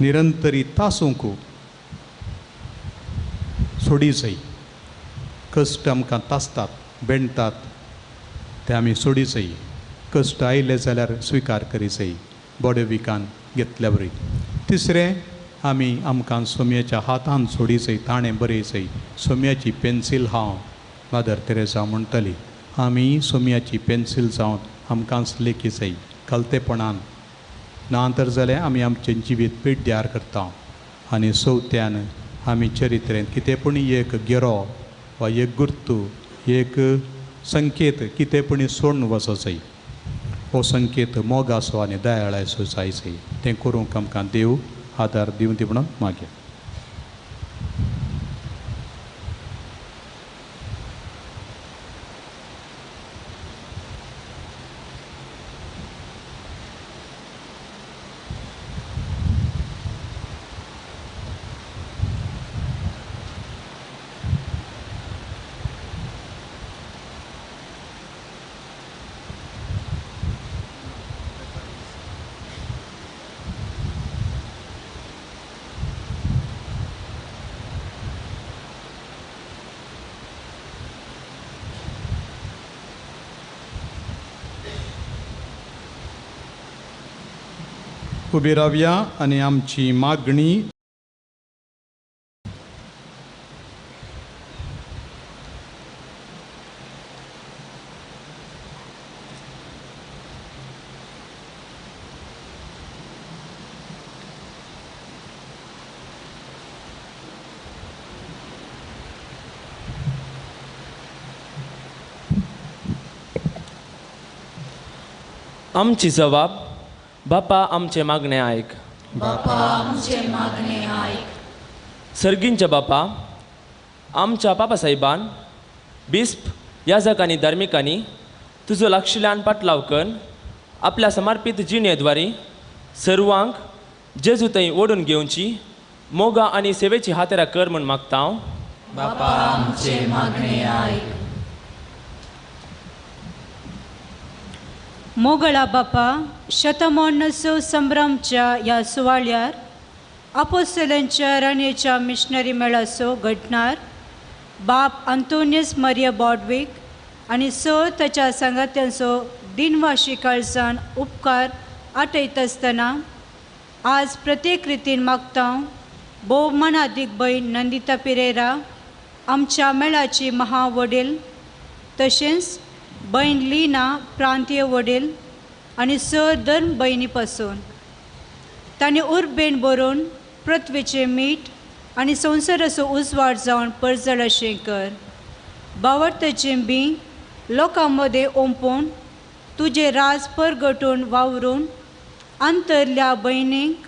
निरंतरी तासूंक सोडी जाय. कश्ट आमकां तासतात, बेणतात, ते आमी सोडी जाय. कश्ट आयले जाल्यार स्विकार करी जाय, बडे विकान घेतल्या बरी. तिसरें आमी आमकां सोम्याच्या हातान सोडी जाय, ताणें बरय जाय. सोम्याची पेन्सील हांव मादर तेरेजा म्हणटली, आमी सोम्याची पेन्सील जावन आमकांच लेखी जाय कलतेपणान, ना तर जाल्यार आमी आमचें जिवीत पिड्ड्यार करता. आनी चवथ्यान आमी चरित्रेंत कितें पूण एक गिरो वा एक गुर्तू, एक संकेत कितें पूण सोडून वचो जाय. हो संकेत मोगाचो आनी दयाळाचो जाय जाय. तें करूंक आमकां देव आदार दिवं दी म्हणून मागीर. उबी रावया आनी आमची मागणी.
आमची जबाब बापा आमचे मागणे आयक.
बापा आमचे मागणे आयक.
सर्गींच्या बापा, आमच्या बाबा साहेबान बिस्प याजक आनी धार्मिकांनी तुजो लागशिल्ल्यान पाटलाव करून आपल्या समर्पीत जिणेद्वारी सर्वांक जेजू थंय ओडून घेवची मोगा आनी सेवेची हातेरा कर म्हूण मागता हांव.
बापा आमचे मागणे आयक.
मोगळा बापा, शतमोन्नसो संभ्रमच्या ह्या सुवाळ्यार आपोस्तलांच्या राणयेच्या मिशनरी मेळाचो घडणार बाप आंतोनियस मरिया बॉडवीक आनी स ताच्या सांगात्यांचो दिनवाशी काळजान उपकार आठयत आसतना आज प्रत्येक रितीन मागता भोव मनादीक भयण नंदिता पिरेरा आमच्या मेळाची महावडील, तशेंच भयण लीना प्रांतीय वडील आनी स धर्म भयणी पासून तांणी उर्बेन बरोवन पृथ्वीचें मीठ आनी संवसाराचो उजवाड जावन परजळ अशें कर. बावडतेचें बी लोकां मदें ओंपून तुजें राज परगटून वावरून अंतरल्या भयणींक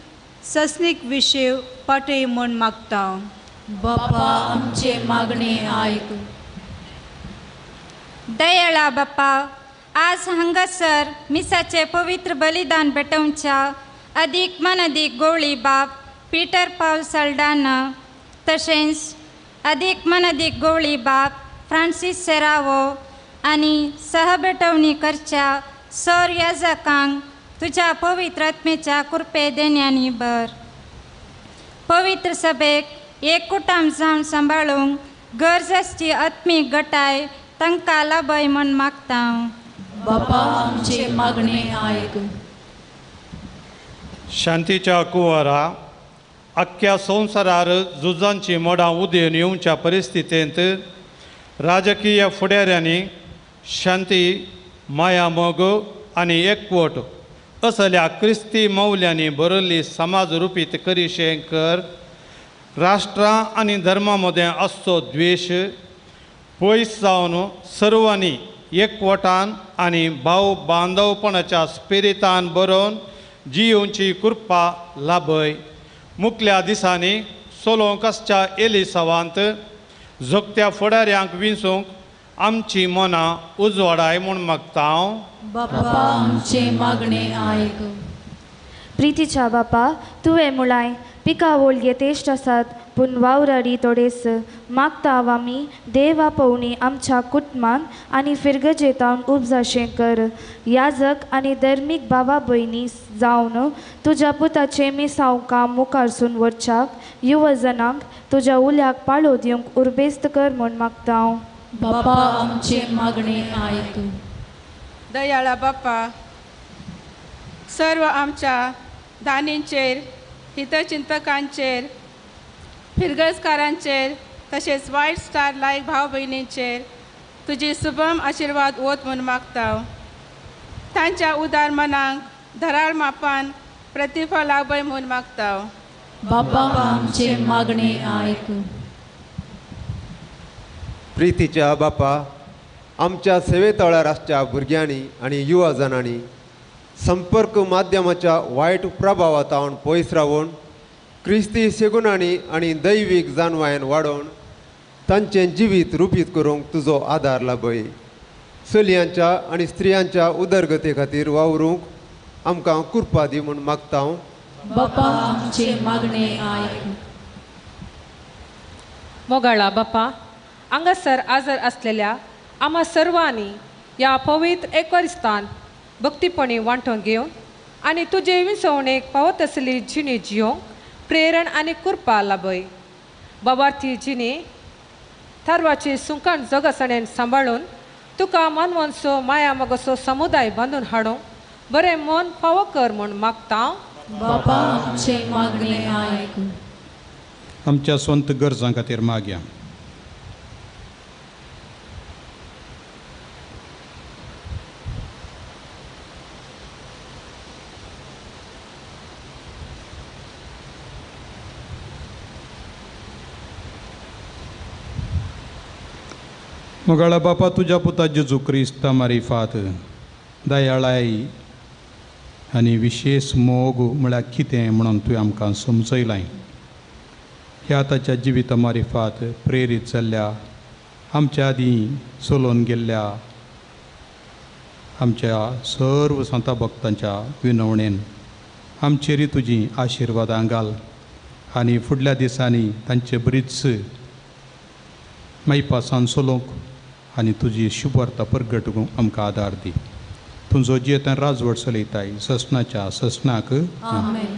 सस्नीक विशय पाटय म्हूण मागता.
बापा आमचे मागणे आयक.
दयाळा बापा, आज हांगासर मिसाचे पवित्र बलिदान भेटोवच्या अदीक मनदीक गोवळी बाप पीटर पावल सल्डाना, तशेंच अदीक मनदीक गोवळी बाप फ्रांसीस सेरावो आनी सहभेटवणी करच्या सर याजकांक तुज्या पवित्र आत्मेच्या कृपे देण्यांनी भर. पवित्र सभेक एक कुटाम जावन सांबाळूंक गरज आसची आत्मीक गटाय तांकां लाभय म्हूण मागता.
बापा आमचे मागणे आयक.
शांतीच्या कुंवरा, अख्ख्या संवसारार झुजांची मोडां उदेवन येवच्या परिस्थितींत राजकीय फुडाऱ्यांनी शांती, माया, मोग आनी एकवट असल्या क्रिस्ती मौल्यांनी भरिल्ली समाज रुपीत करीशें कर. राष्ट्रां आनी धर्मा मदें आसचो द्वेश पयस जावन सर्वांनी एकवटान आनी भाव बांदवपणाच्या स्पिरितान बरोवन जियोवची कृपा लाभय. मुखल्या दिसांनी सोलोंक आसच्या एलिसावांत जोगत्या फुडाऱ्यांक विंचूंक आमची मनां उजवाडाय म्हूण मागता हांव.
बापा आमचे मागणे आयक.
प्रितीच्या बापा, तुवें मुळाय पिकावळ येतेश्ट आसात पूण वावराडी थोडेस मागता आमी देवा पवणी आमच्या कुटुंबान आनी फिरगजेतावन उपजाशें कर. याजक आनी धर्मीक बाबा भयणी जावन तुज्या पुताचें मिसांव काम मुखारसून व्हरच्याक युवजनांक तुज्या उल्याक पाळो दिवंक उर्बेस्त कर म्हूण मागता हांव.
बापा आमचे मागणे आयक.
दयाळा बापा, सर्व आमच्या दानींचेर, हितचिंतकांचेर, फिरगजकारांचेर तशेंच वायट स्टार लायक भाव भयणींचेर तुजी शुभम आशिर्वाद वत म्हूण मागता. तांच्या उदार मनांक धराळ मापान प्रतिफळ लाभय म्हूण मागता.
बापा आमचे मागणे आयक.
प्रितीच्या बापा, आमच्या सेवेतळार आसच्या भुरग्यांनी आनी युवा जणांनी संपर्क माध्यमाच्या वायट प्रभावांत पयस रावन क्रिस्ती शेगुणांनी आनी दैवीक जानवायन वाडोवन तांचें जिवीत रुपीत करूंक तुजो आदार लाभय. चलयांच्या आनी स्त्रियांच्या उदरगती खातीर वावरूंक आमकां कृपा दी म्हूण मागता हांव.
बापा आमचे मागणे आयक.
मोगाळा बापा, हांगासर आजर आसलेल्या आम्हा सर्वांनी ह्या पवित्र एकवरिस्तान भक्तीपणी वांटून घेवन आनी तुजे विसवणेक पावत आसली जिणी जियोंक प्रेरण आनी कृपा लाभय. बाबार्थी जिणी थारवाची सुंकान जगसणेन सांबाळून तुका मानवनसो माया मगसो समुदाय बांदून हाडूंक बरें मन फावो कर म्हूण मागता.
बापा आमचें मागणें आयक.
आमच्या स्वंत गरजां खातीर मागया. मोगाळा बापा, तुज्या पुता जेजू क्रिस्ता मारिफात दयाळाय आनी विशेश मोग म्हळ्यार कितें म्हणून तुवें आमकां समजयलां. ह्या ताच्या जिविता मारिफात प्रेरीत जाल्ल्या आमच्या आदीं चलोवन गेल्ल्या आमच्या सर्व संता भक्तांच्या विनवणेन आमचेरय तुजी आशिर्वादां घाल आनी फुडल्या दिसांनी तांचे बरीच मायपासान चलोवंक आनी तुजी शुभवार्ता परगटूंक आमकां आदार दी. तुजो जियेतान राजवट चलयताय ससनाच्या ससनाक.
आमेन.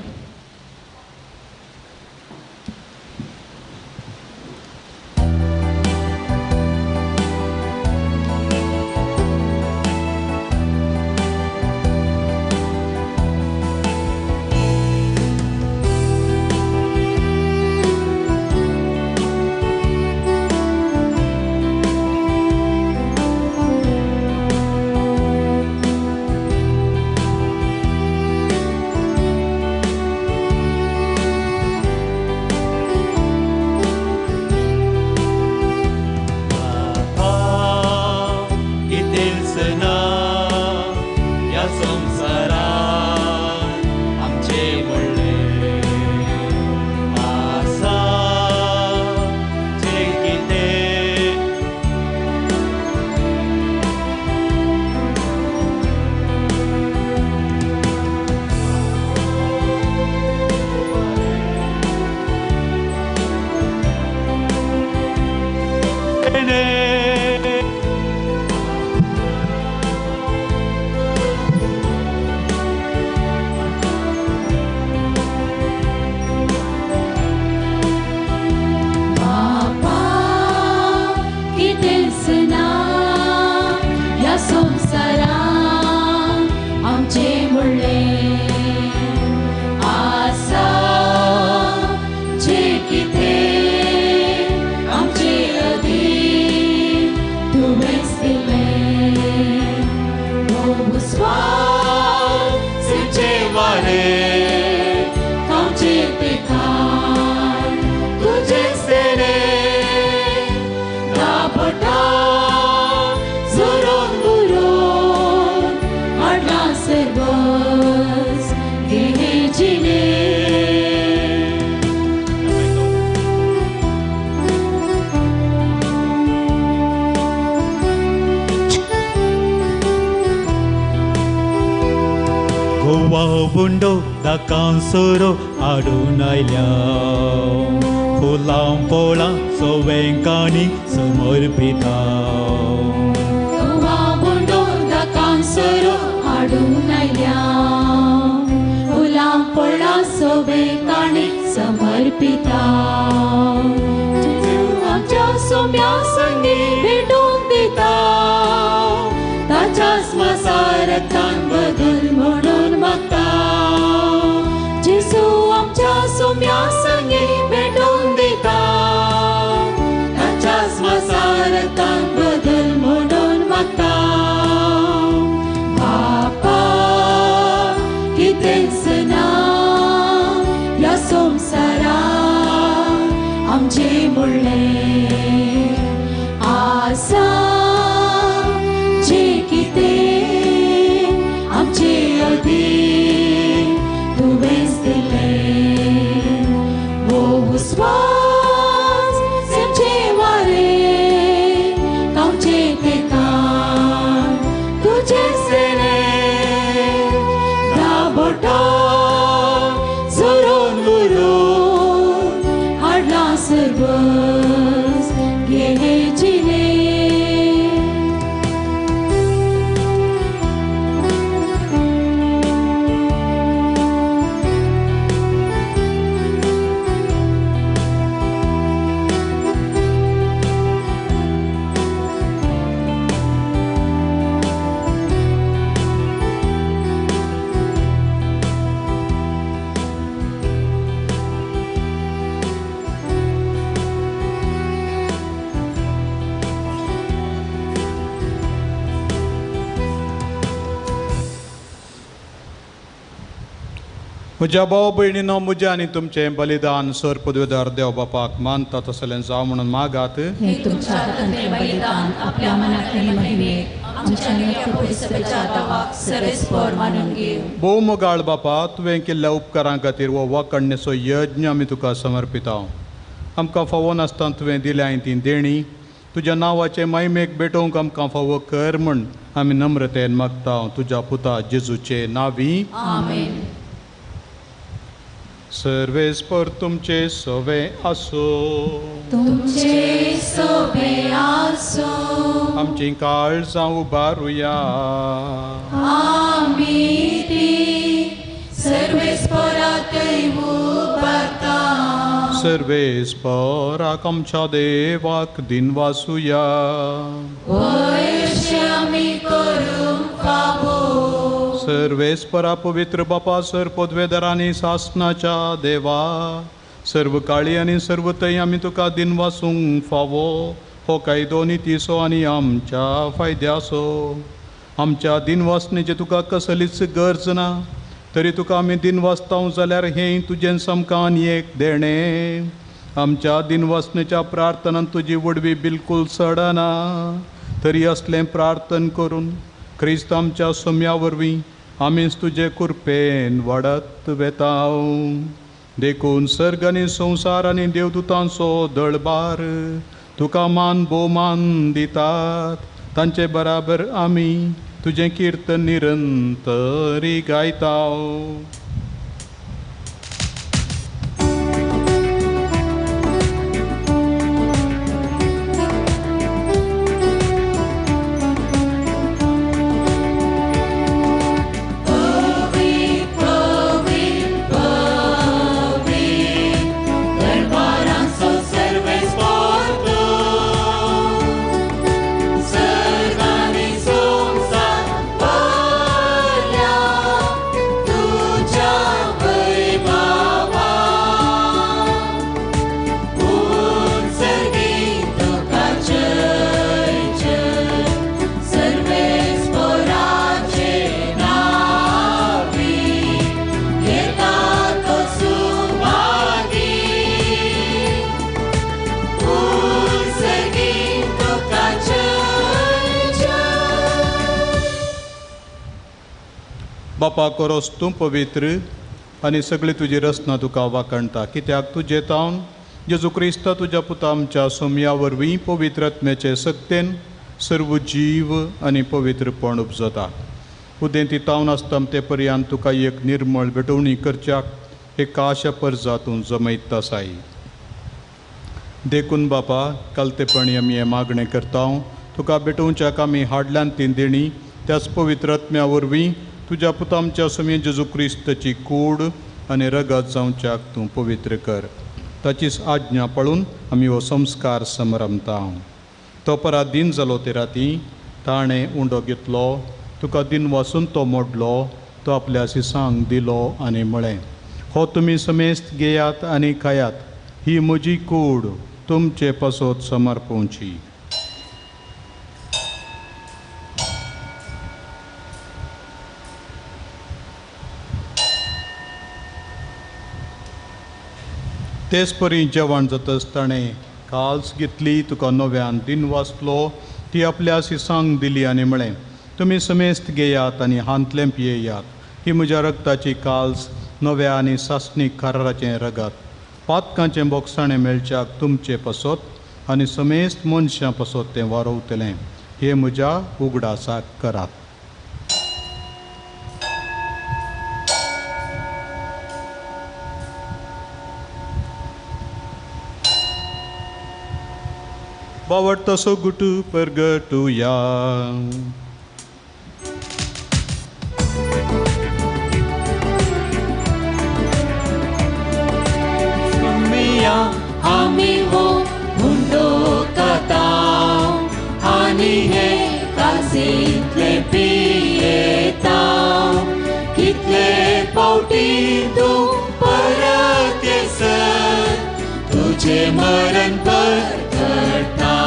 बुंडो दाकांसोरो हाडून आयल्या फुलां फळां सवेंकांनी समर्पिता.
गोवा बुंडो दाकांसोरो हाडून आयल्या फुलां फळां सवेंकांनी समर्पिता. आमच्या सोम्या संगी भेटून दिता ताच्याच मसारतान बदल म्हणून मागता. जेजू आमच्या सोम्या संगी भेटून दिता ताच्याच मसारतान बदल म्हणून मागता. बापा कितेंच ना ह्या संवसारांत आमचें म्हणलें आसा जें कितें आमचे अदीं तुवेंच दिलें. हो उस्वास सैमचें वारें गांवचें तें कान तुजें सेरें धा बोटां झरोवन उरोवन हाडलां सर्वस घे जिणें.
म्हज्या भाव भयणीनो, म्हजें आनी तुमचें बलिदान सर पदवेदार देव बापाक मानता तसलें जावं म्हणून मागात.
हे तुमच्या हातांतलें बलिदान आपल्या मनांतले महिमेक आमच्या नित्य दावाक सर्वेस्पर मानून घेवं.
भोव मोगाळ बापा, तुवें केल्ल्या उपकारां खातीर हो वाकडणेचो यज्ञ आमी तुका समर्पिता. आमकां फावो नासतना तुवें दिल्या ती देणी तुज्या नांवाचे महिमेक भेटोवंक आमकां फावो कर म्हूण आमी नम्रतेन मागता तुज्या पुता जेजूचे नांवी.
आमेन.
सर्वेस्पर तुमचे सवे आसो.
तुमचे सवे आसो.
आमची काळजां उबारुया.
आमी ती सर्वेस्परातय उबारता.
सर्वेस्पराक आमच्या देवाक दिनवासुया.
वयशे आमी करूंक फावो.
सर्वेस्परा पवित्र बापा, सर पदवेदार आनी सासनाच्या देवा, सर्व काळी आनी सर्व थंय आमी तुका दिनवासूंक फावो. हो कायदो नितीचो आनी आमच्या फायद्याचो. आमच्या दिनवासणेची तुका कसलीच गरज ना, तरी तुका आमी दिनवासताव जाल्यार हें तुजें सामकां आनी एक देणें. आमच्या दिनवासणेच्या प्रार्थनान तुजी वडवी बिलकूल सडना, तरी असलें प्रार्थन करून क्रिस्त आमच्या सोम्या वरवीं आमीच तुजे कृपेन वाडत वेताव. देखून सर्ग आनी संवसार आनी देवदूतांचो दळबार तुका मान भोवमान दितात. तांचे बराबर आमी तुजें किर्तन निरंतरी गायताव. बापा कोरोस तूं पवित्र आनी सगळी तुजी रचना तुका वाखणटा, कित्याक तुजे तावन जेजू क्रिस्त तुज्या पुता आमच्या सोम्या वरवीं पवित्र आत्म्याचे सक्तेन सर्व जीव आनी पवित्रपण उपजता. उदेंती तावन आसता ते पर्यंत तुका एक निर्मळ भेटवणी करच्याक एक आशा परजा तूं जमयता आसाय. देखून बापा कालतेपणी आमी हें मागणें करता, तुका भेटोवच्याक आमी हाडल्यान ती देणी त्याच पवित्र आत्म्या वरवीं तुज्या पुता आमच्या सोम्या जेजू क्रिस्ताची कूड आनी रगत जावच्याक तूं पवित्र कर. ताचीच आज्ञा पाळून आमी हो संस्कार समरमता. तो परात दिन जालो ते राती ताणें उंडो घेतलो, तुका दिन वासून तो मोडलो, तो आपल्या सिसांक दिलो आनी म्हळें, हो तुमी समेस्त घेयात आनी खायात, ही म्हजी कूड तुमचे पासत समर्पोवची. तेच परी जेवण जातच ताणें काल्स घेतली, तुका नव्यान दिन वाचलो, ती आपल्या सिसांक दिली आनी म्हळें, तुमी समेस्त घेयात आनी हांतलें पियेयात, ही म्हज्या रगताची काल्स नव्या आनी सासणीक कराराचें रगत, पातकांचें बोगसाणें मेळच्याक तुमचे पासत आनी समेस्त मनशां पासत तें वारोवतलें. हें म्हज्या उगडासाक करात. बावडतो गुटू परगटुया.
आमी हो हुंडो खाता आनी हे कासींतले पियेता, कितले फावटी तूं परत येसर तुजें मरण परगटा.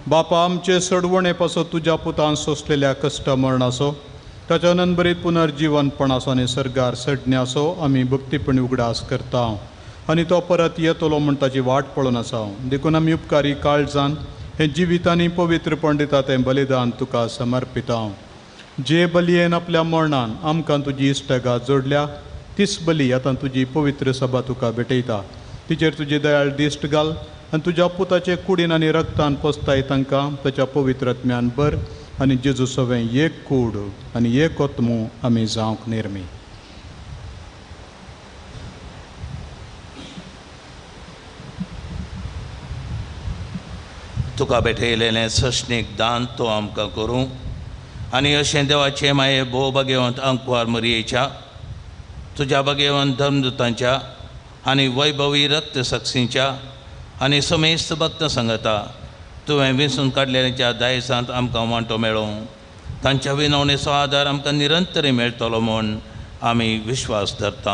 बापा आमचे सडवणे पासत तुज्या पुतान सोंसलेल्या कश्ट मरणाचो, ताच्या अनंतभरीत पुनर्जीवनपणाचो आनी सर्गार सडण्याचो आमी भक्तीपणी उगडास करता आनी तो परत येतलो म्हूण ताची वाट पळोवन आसा. देखून आमी उपकारी काळजान हें जिवितांनी पवित्रपण दिता तें बलिदान तुका समर्पिता. जे बलयेन आपल्या मरणान आमकां तुजी इश्टगात जोडल्या तीच बली आतां तुजी पवित्र सभा तुका भेटयता. तिचेर तुजी दयाळ दिश्ट घाल आनी तुज्या पुताचे कुडीन आनी रक्तान पोसताय तांकां ताच्या पवित्र आत्म्यान भर आनी जेजू सवें एक कूड आनी एक आत्मो आमी जावंक निर्मी.
तुका भेटयलेलें सस्नीक दान तो आमकां करूं आनी अशें देवाचें माये भोव भाग्यवंत अंकवार मरयेच्या तुज्या भाग्यवंत धर्मदूतांच्या आनी वैभवी रक्त सक्सींच्या आनी समेस्त भक्त संगता तुवें विंचून काडलेल्यांच्या दायजांत आमकां वांटो मेळोवं. तांच्या विनवणेचो आदार आमकां निरंतर मेळटलो म्हूण आमी विश्वास धरता.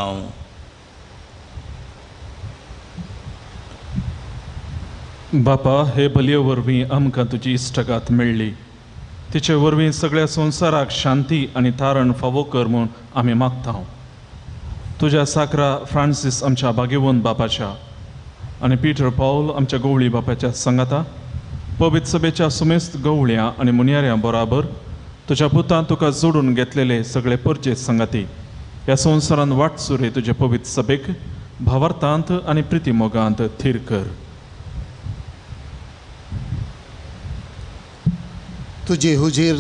बापा, हे बलये वरवीं आमकां तुजी इश्टगात मेळ्ळी. तिचे वरवीं सगळ्या संवसाराक शांती आनी तारण फावो कर म्हूण आमी मागता. तुज्या साकरा फ्रांसीस आमच्या भाग्यवंत बापाच्या आनी पीटर पावल आमच्या गवळी बापाच्या सांगाता पवित्र सभेच्या सुमेस्त गवळ्यां आनी मुनयाऱ्यां बराबर तुज्या पुतान तुका जोडून घेतलेले सगळे परजे सांगाती ह्या संवसारान वाटसुरे तुजे पवित्र सभेक भावार्थांत आनी प्रितीमोगांत थीर कर.
तुजे हुजीर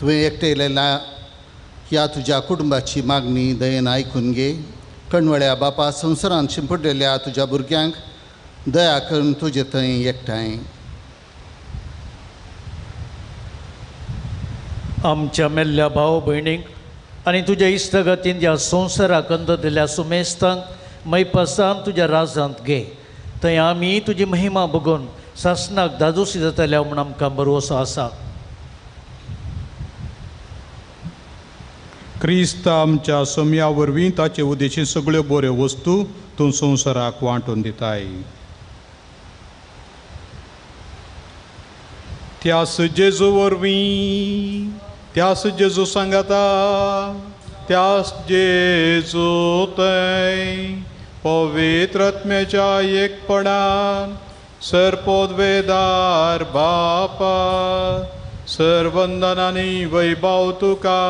तुवें एकटेलेल्या ह्या तुज्या कुटुंबाची मागणी दयेन आयकून घे. कणवळ्या बापा, संवसारांत शिंपडलेल्या तुज्या भुरग्यांक दया करून तुजे थंय एकठांय.
आमच्या मेल्ल्या भाव भयणींक आनी तुज्या इश्टगतीन ह्या संवसाराक अंद दिल्या सुमेस्तांक मैपासान तुज्या राजांत घे. थंय आमी तुजी महिमा बघून सासणाक दादोशी जातल्या म्हूण आमकां भरवसो आसा.
क्रिस्त आमच्या सोम्या वरवीं ताचे उदेशी सगळ्यो बऱ्यो वस्तू तूं संवसाराक वांटून दिताय. त्यास जेजू वरवीं, त्यास जेजू सांगाता, त्यास जेजू थंय पवित्र आत्म्याच्या एकपणान सर्पोद्वेदार बापा सर्वंदनानी वैभव तुका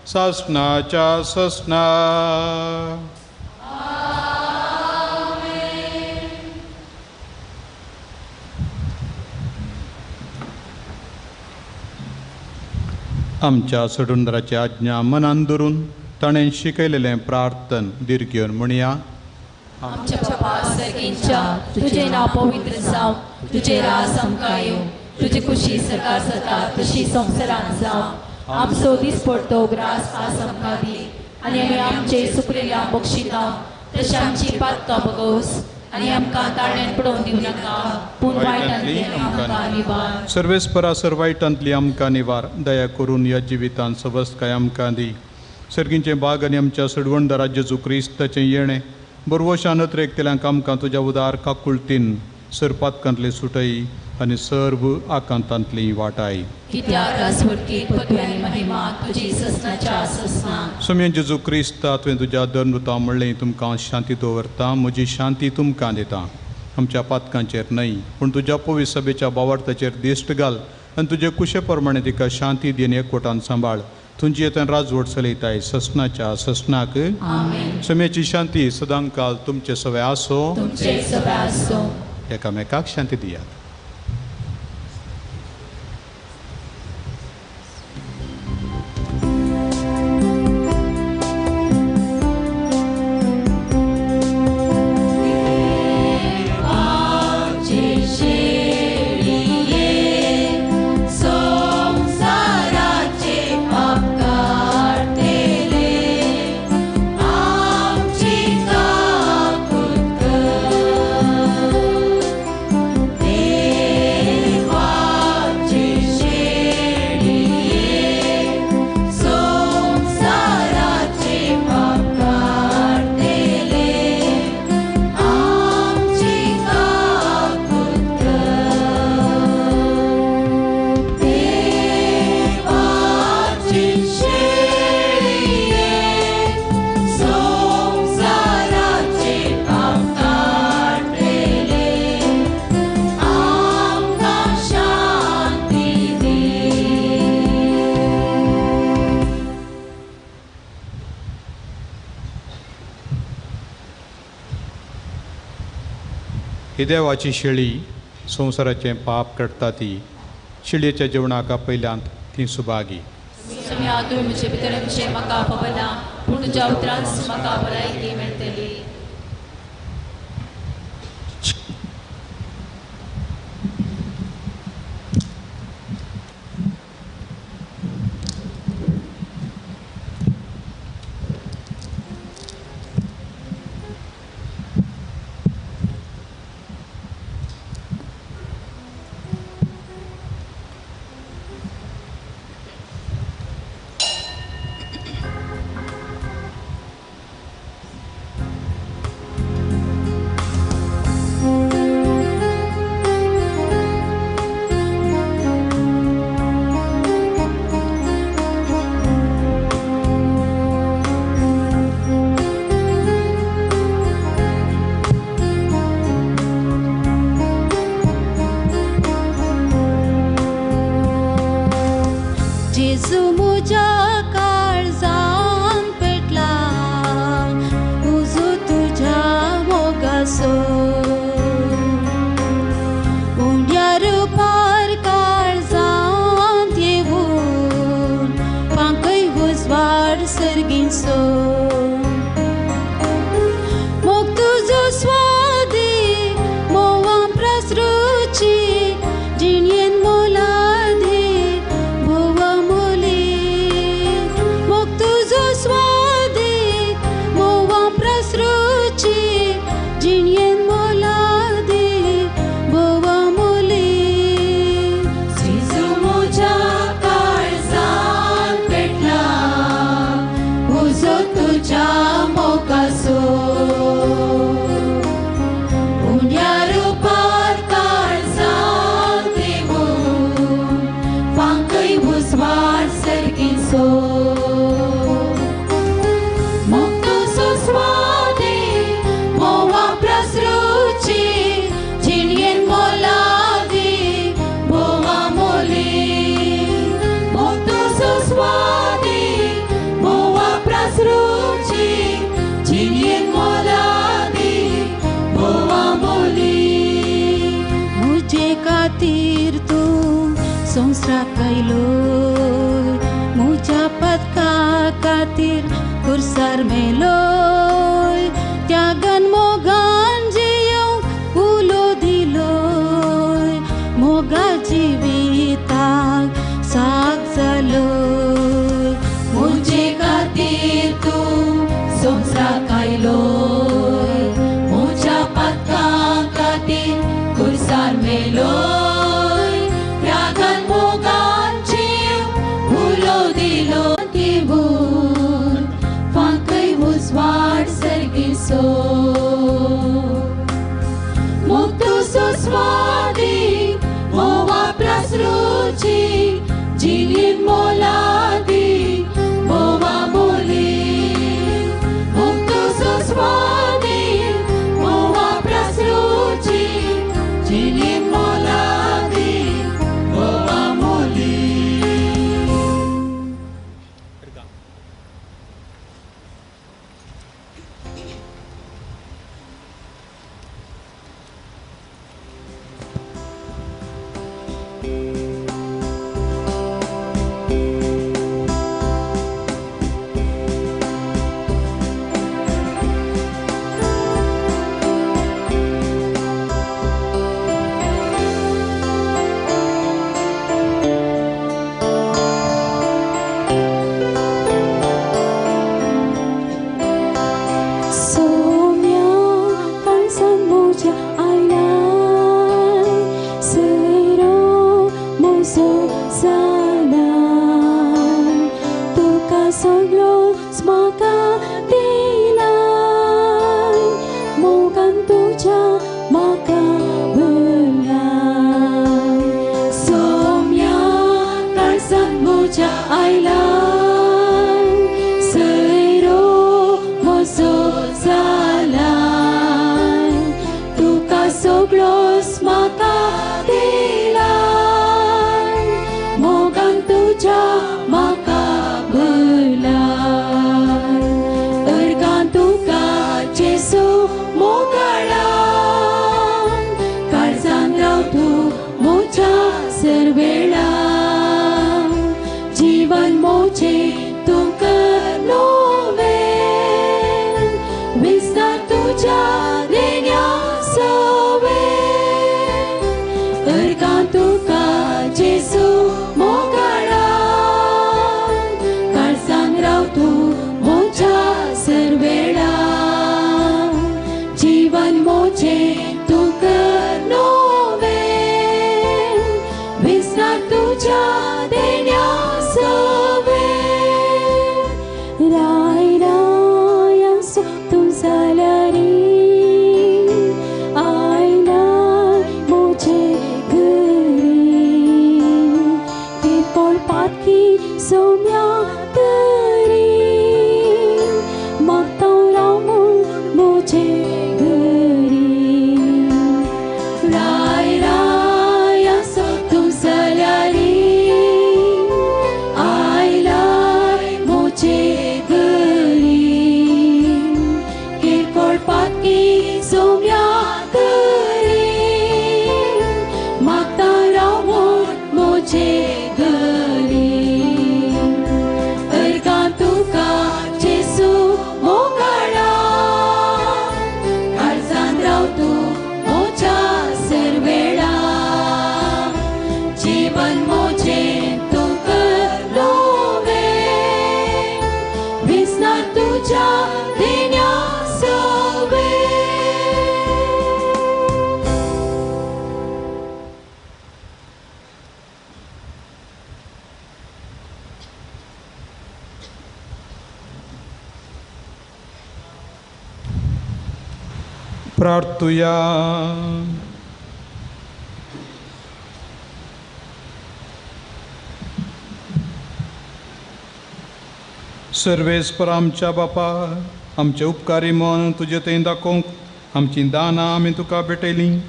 सासनाच्या ससना. आमच्या सोडुंदराची आज्ञा मनान धरून ताणें शिकयलेलें प्रार्थन दीर्घ घेवन म्हणया.
आमच्या बापा सर्गींच्या, तुजें नांव पवित्र जावं, तुजें राज आमकां येवं, तुजी खुशी सरकार जाता तशी संवसारांत जावं. आमचो दिसपडतो ग्रास आज आमकां दी आनी आमी आमचे सुकलेल्या बक्षिता तशें आमची पातकां बगोस आनी आमकां ताळ्यान पडोवन दिवं नाका, पूण वायटांतली आमकां निवार.
सर्वेस्परा सर वायटांतली आमकां निवार. दया करून ह्या जिवितांत सवस्तकाय आमकां दी. सर्गींचें बाग आनी आमच्या सडवणदारा जेजू क्रिस्ताचें येणें बरवशान अत्रेकतल्यांक आमकां तुज्या उदार काकुळतीन सरपातकांतली सुटय आनी सर्व आकांतांतली वाटाय. सोम्या जेजू क्रिस्ता, तुवें तुज्या धर्मदूता म्हणलें तुमकां शांती दवरता, म्हजी शांती तुमकां दिता. आमच्या पातकांचेर न्हय पूण तुज्या पवित्र सभेच्या बावार्थाचेर दिश्ट घाल आनी तुजे कुशे प्रमाणे तिका शांती दी आनी एकवटान सांबाळ. तुमची येतन राजवट चलयताय ससनाच्या ससनाक. सोम्याची शांती सदांकाल तुमचे सवे आसो. एकामेकाक शांती दियात.
Hey.
ही देवाची शेळी संवसाराचें पाप काडटा ती शेळयेच्या जेवणाक आपयल्यांत ती सुभागी.
सोम्या, तुवें म्हजे भितर विशय म्हाका पवना, पूण तुज्या उतरांच म्हाका भलायकी मेळटली.
राय राय आसो तूं जाल्यार आयलाय म्हजे घरी किरकोळ पातकी सोम्या तरी मागता राव म्हूण म्हजे घरी राय राय आसो तूं जाल्यार आयलाय म्हजे घरी किरकोळ पातकी सोम्या तरी मागता राव म्हूण म्हजे घरी अर्गां तुका जेसू मोगाळा काळजान राव तूं म्हज्या सर्वेळा जीवन म्हजें तूं कर नवें विसनार तुज्या देण्या सवें.
प्रार्थुया. सर्वेस्पर आमच्या बापा, आमचे उपकारी मन तुजे थंय दाखोवंक आमचीं दानां आमी तुका भेटयलीं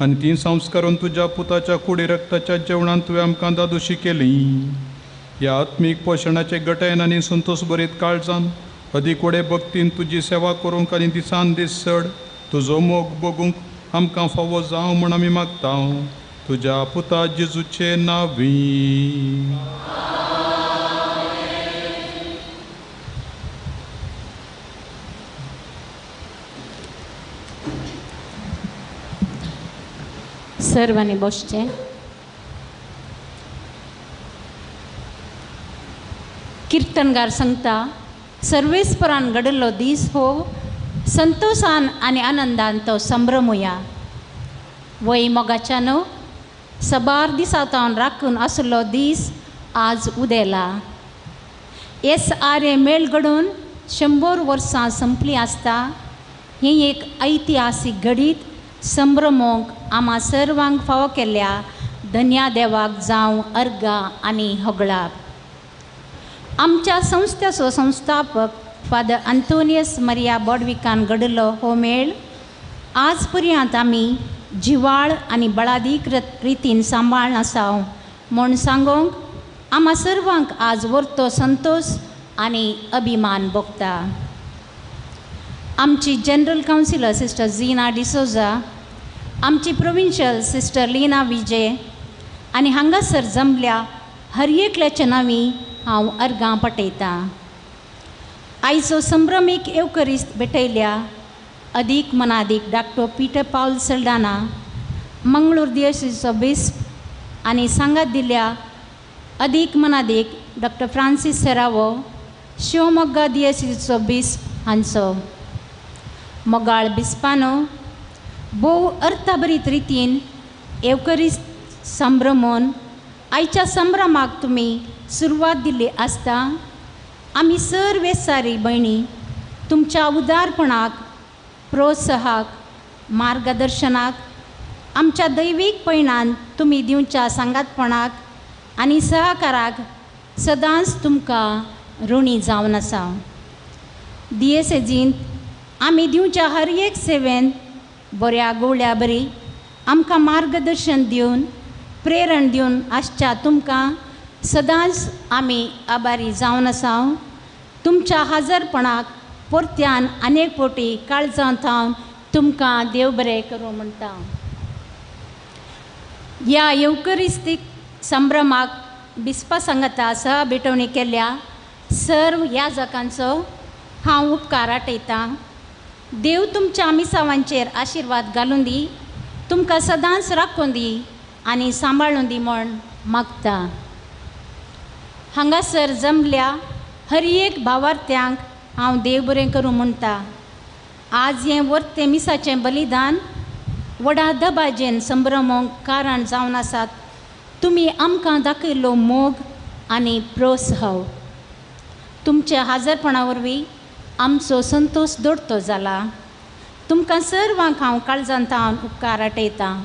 आनी तीं संस्कारून तुज्या पुताच्या कुडी रक्ताच्या जेवणान तुवें आमकां दादोशी केली. ह्या आत्मीक पोशणाचे गटायन आनी संतोश भरीत काळजान अदीक वडे भक्तीन तुजी सेवा करूंक आनी दिसान दीस चड तुजो मोग बगूंक आमकां फावो जावं म्हूण आमी मागता तुज्या पुता जेजूचे नांवी.
सर्वांनी बसचें. किर्तनगार सांगता, सर्वेस्परान घडिल्लो दीस हो संतोषान आनी आनंदान तो संभ्रमुया. वय मोगाच्यानो सबार दिसा तावन राखून आसलो दीस आज उदेला. एस आर ए मेळ घडून 100 वर्सां संपली आसता. हें एक ऐतिहासीक घडीत संभ्रमोंक आमा सर्वांक फावो केल्ल्या धन्या देवाक जावं अर्गा आनी होगळाप. आमच्या संस्थेचो संस्थापक फादर आंतोनियस मरिया बॉडविकान घडलो हो मेळ आज पर्यंत आमी जिवाळ आनी बळादीक रितीन सांबाळ्ळ आसा म्हूण सांगूंक आमा सर्वांक आज वर्तो संतोश आनी अभिमान भोगता. आमची जनरल कावन्सिलर सिस्टर झिना डिसोजा, आमची प्रोविन्शियल सिस्टर लीना विजय आनी हांगासर जमल्या हर एकल्याच्या नांवी हांव अर्गां पटयतां. आयचो संभ्रमीक येवकरिस्त भेटयल्या अदीक मनादीक डॉक्टर पीटर पावल सल्डाना, मंगळूर दियसीचो बिस्प आनी सांगात दिल्या अदीक मनादीक डॉक्टर फ्रांसीस सेरावो, शिवमोग्गा दियसीचो बिस्प हांचो. मोगाळ बिस्पानो, भोव अर्थभरीत रितीन येवकरिस्त संभ्रमून आयच्या संभ्रमाक तुमी सुरवात दिल्ली आसता. आमी सर्व सारी भयणी तुमच्या उदारपणाक, प्रोत्साहाक, मार्गदर्शनाक, आमच्या दैवीक पयणान तुमी दिवच्या सांगातपणाक आनी सहकाराक सदांच तुमकां ऋणी जावन आसा. दियेसेजींत आमी दिवच्या हर एक सेवेन बऱ्या गोवळ्या बरी आमकां मार्गदर्शन दिवन प्रेरण दिवन आसच्या तुमकां सदांच आमी आभारी जावन आसा. तुमच्या हाजरपणाक परत्यान अनेक फावटी काळजांत हांव तुमकां देव बरें करूं म्हणटा. ह्या येवकरिस्तीक संभ्रमाक बिस्पा सांगाता सह भेटवणी केल्या सर्व याजकांचो हांव उपकार आटयतां. देव तुमच्या मिसावांचेर आशिर्वाद घालून दी, तुमकां सदांच राखून दी आनी सांबाळून दी म्हूण मागता. हांगासर जमल्या हर एक भावार्थ्यांक हांव देव बरें करूं म्हणटा. आज हें वर्तें मिसाचें बलिदान व्हडा दबाजेन संभ्रमोंक कारण जावन आसात. तुमी आमकां दाखयल्लो मोग आनी प्रोत्साह.
तुमच्या हाजरपणा वरवीं आमचो संतोश दोडतो जाला. तुमकां सर्वांक हांव काळजांत हांव उपकार आटयतां.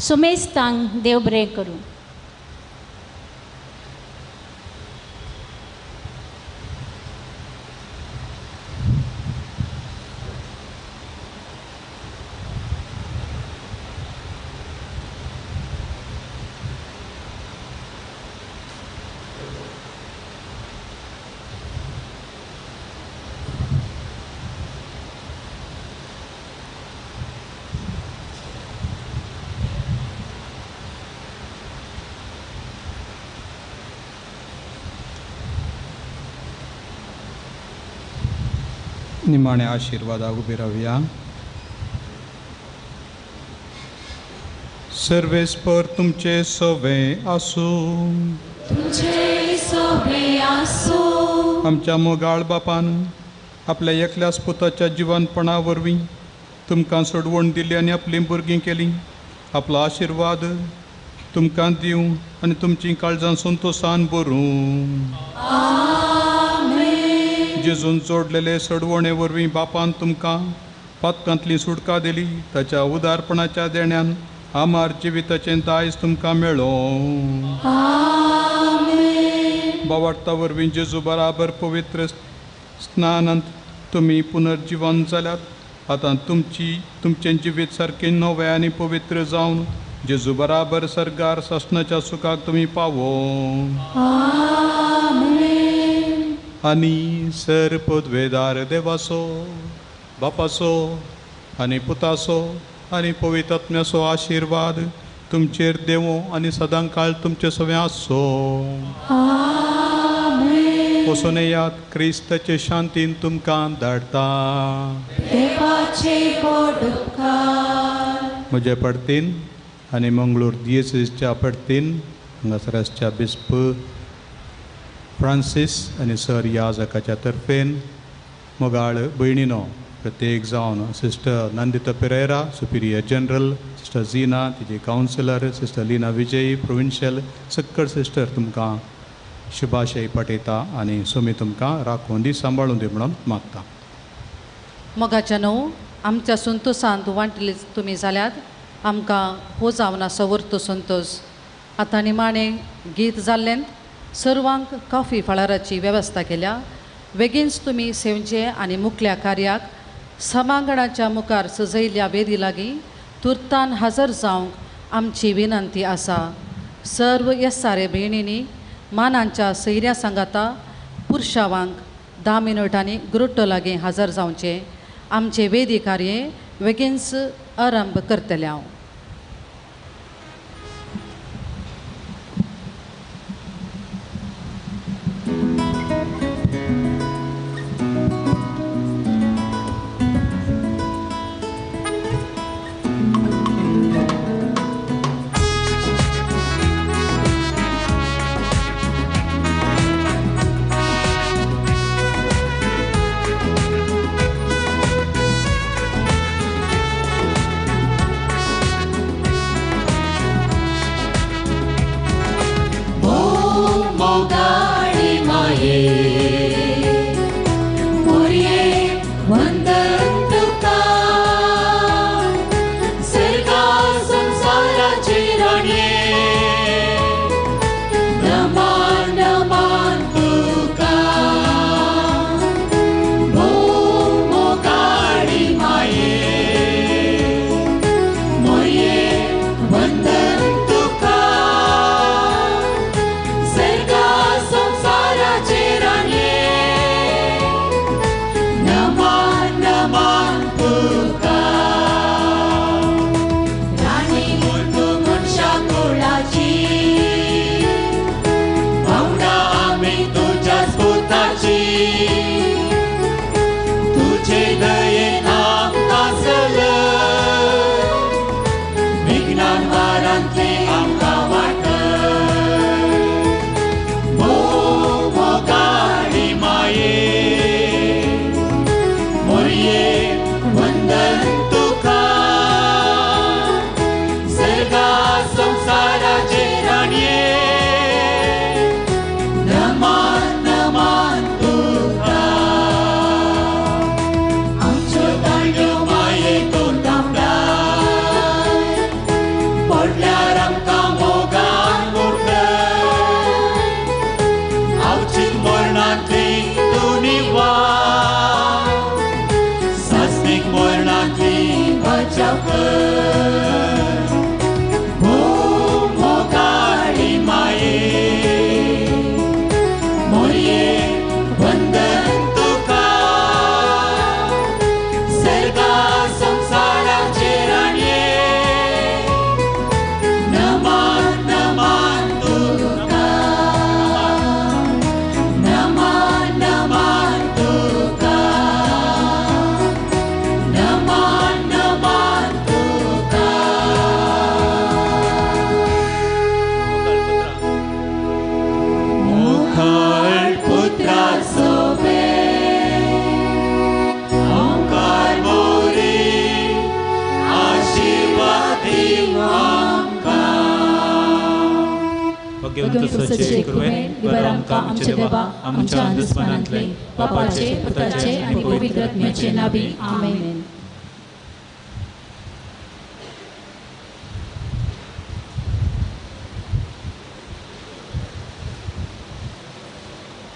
सुमेस्तांक देव बरें करूं.
निमाणे आशिर्वादाक उबी रावया. सर्वेस्पर तुमचे सवे आसूं.
तुमचे सवे आसूं.
आमच्या मोगाळ बापान आपल्या एकल्याच पुताच्या जिवनपणा वरवीं तुमकां सोडवण दिली आनी आपलीं भुरगीं केलीं. आपलो आशिर्वाद तुमकां दिवं आनी तुमचीं काळजां संतोसान भरूं. जेजून जोडलेले सोडवणे वरवीं बापान तुमकां पातकांतली सुटका दिली. ताच्या उदारपणाच्या देण्यान आमार जिविताचें दायज तुमकां मेळो. बावार्ता वरवीं जेजू बराबर पवित्र स्नानांत तुमी पुनर्जिवन जाल्यात. आतां तुमचें जिवीत सारकें नवें आनी पवित्र जावन जेजू बराबर सर्गार सासणाच्या सुखाक तुमी पावो. आनी सर पदवेदार देवाचो बापाचो आनी पुताचो आनी पवित्र आत्म्याचो आशिर्वाद तुमचेर देवो आनी सदां काळ तुमचे सवें आसचो. वचून येयात. क्रिस्ताचे शांतीन तुमकां धाडटा. म्हजे पडतीन आनी मंगळूर दियेसीसच्या पडतीन हांगासर आसच्या बिस्प फ्रांसीस आनी सर याजकाच्या तर्फेन मोगाळ भयणीनो प्रत्येक जावन sister Nandita Pereira superior general, sister Zina तिची counsellor, sister Leena Vijay provincial, सक्कड सिस्टर तुमकां शुभाशय पाठयता आनी सोमी तुमकां राखून दी सांबाळून दी म्हणून मागता.
मोगाच्या न्हू आमच्या संतोशांत वांटले तुमी जाल्यात आमकां हो जावन आसा वर्तो संतोश. आतां निमाणें गीत जाल्लें सर्वांक कॉफी फळाराची वेवस्था केल्या. बेगीनच तुमी सेवचे आनी मुखल्या कार्याक सभांगणाच्या मुखार सजयल्ल्या वेदी लागीं तुर्तान हजर जावंक आमची विनंती आसा. सर्व येसारे भयणींनी मानांच्या सैऱ्या सांगाता पुरशावांक 10 मिनटांनी ग्रोटो लागीं हजर जावचें. आमचें वेदी कार्य बेगीनच आरंभ करतलें हांव.
संसाराचे
बगेवंत सचे कृपेन बरें आमकां आमचे देवा आमच्या दुस्मानांतले बापाचे पुताचे आनी पवित्र आत्म्याचे नावी आमेन.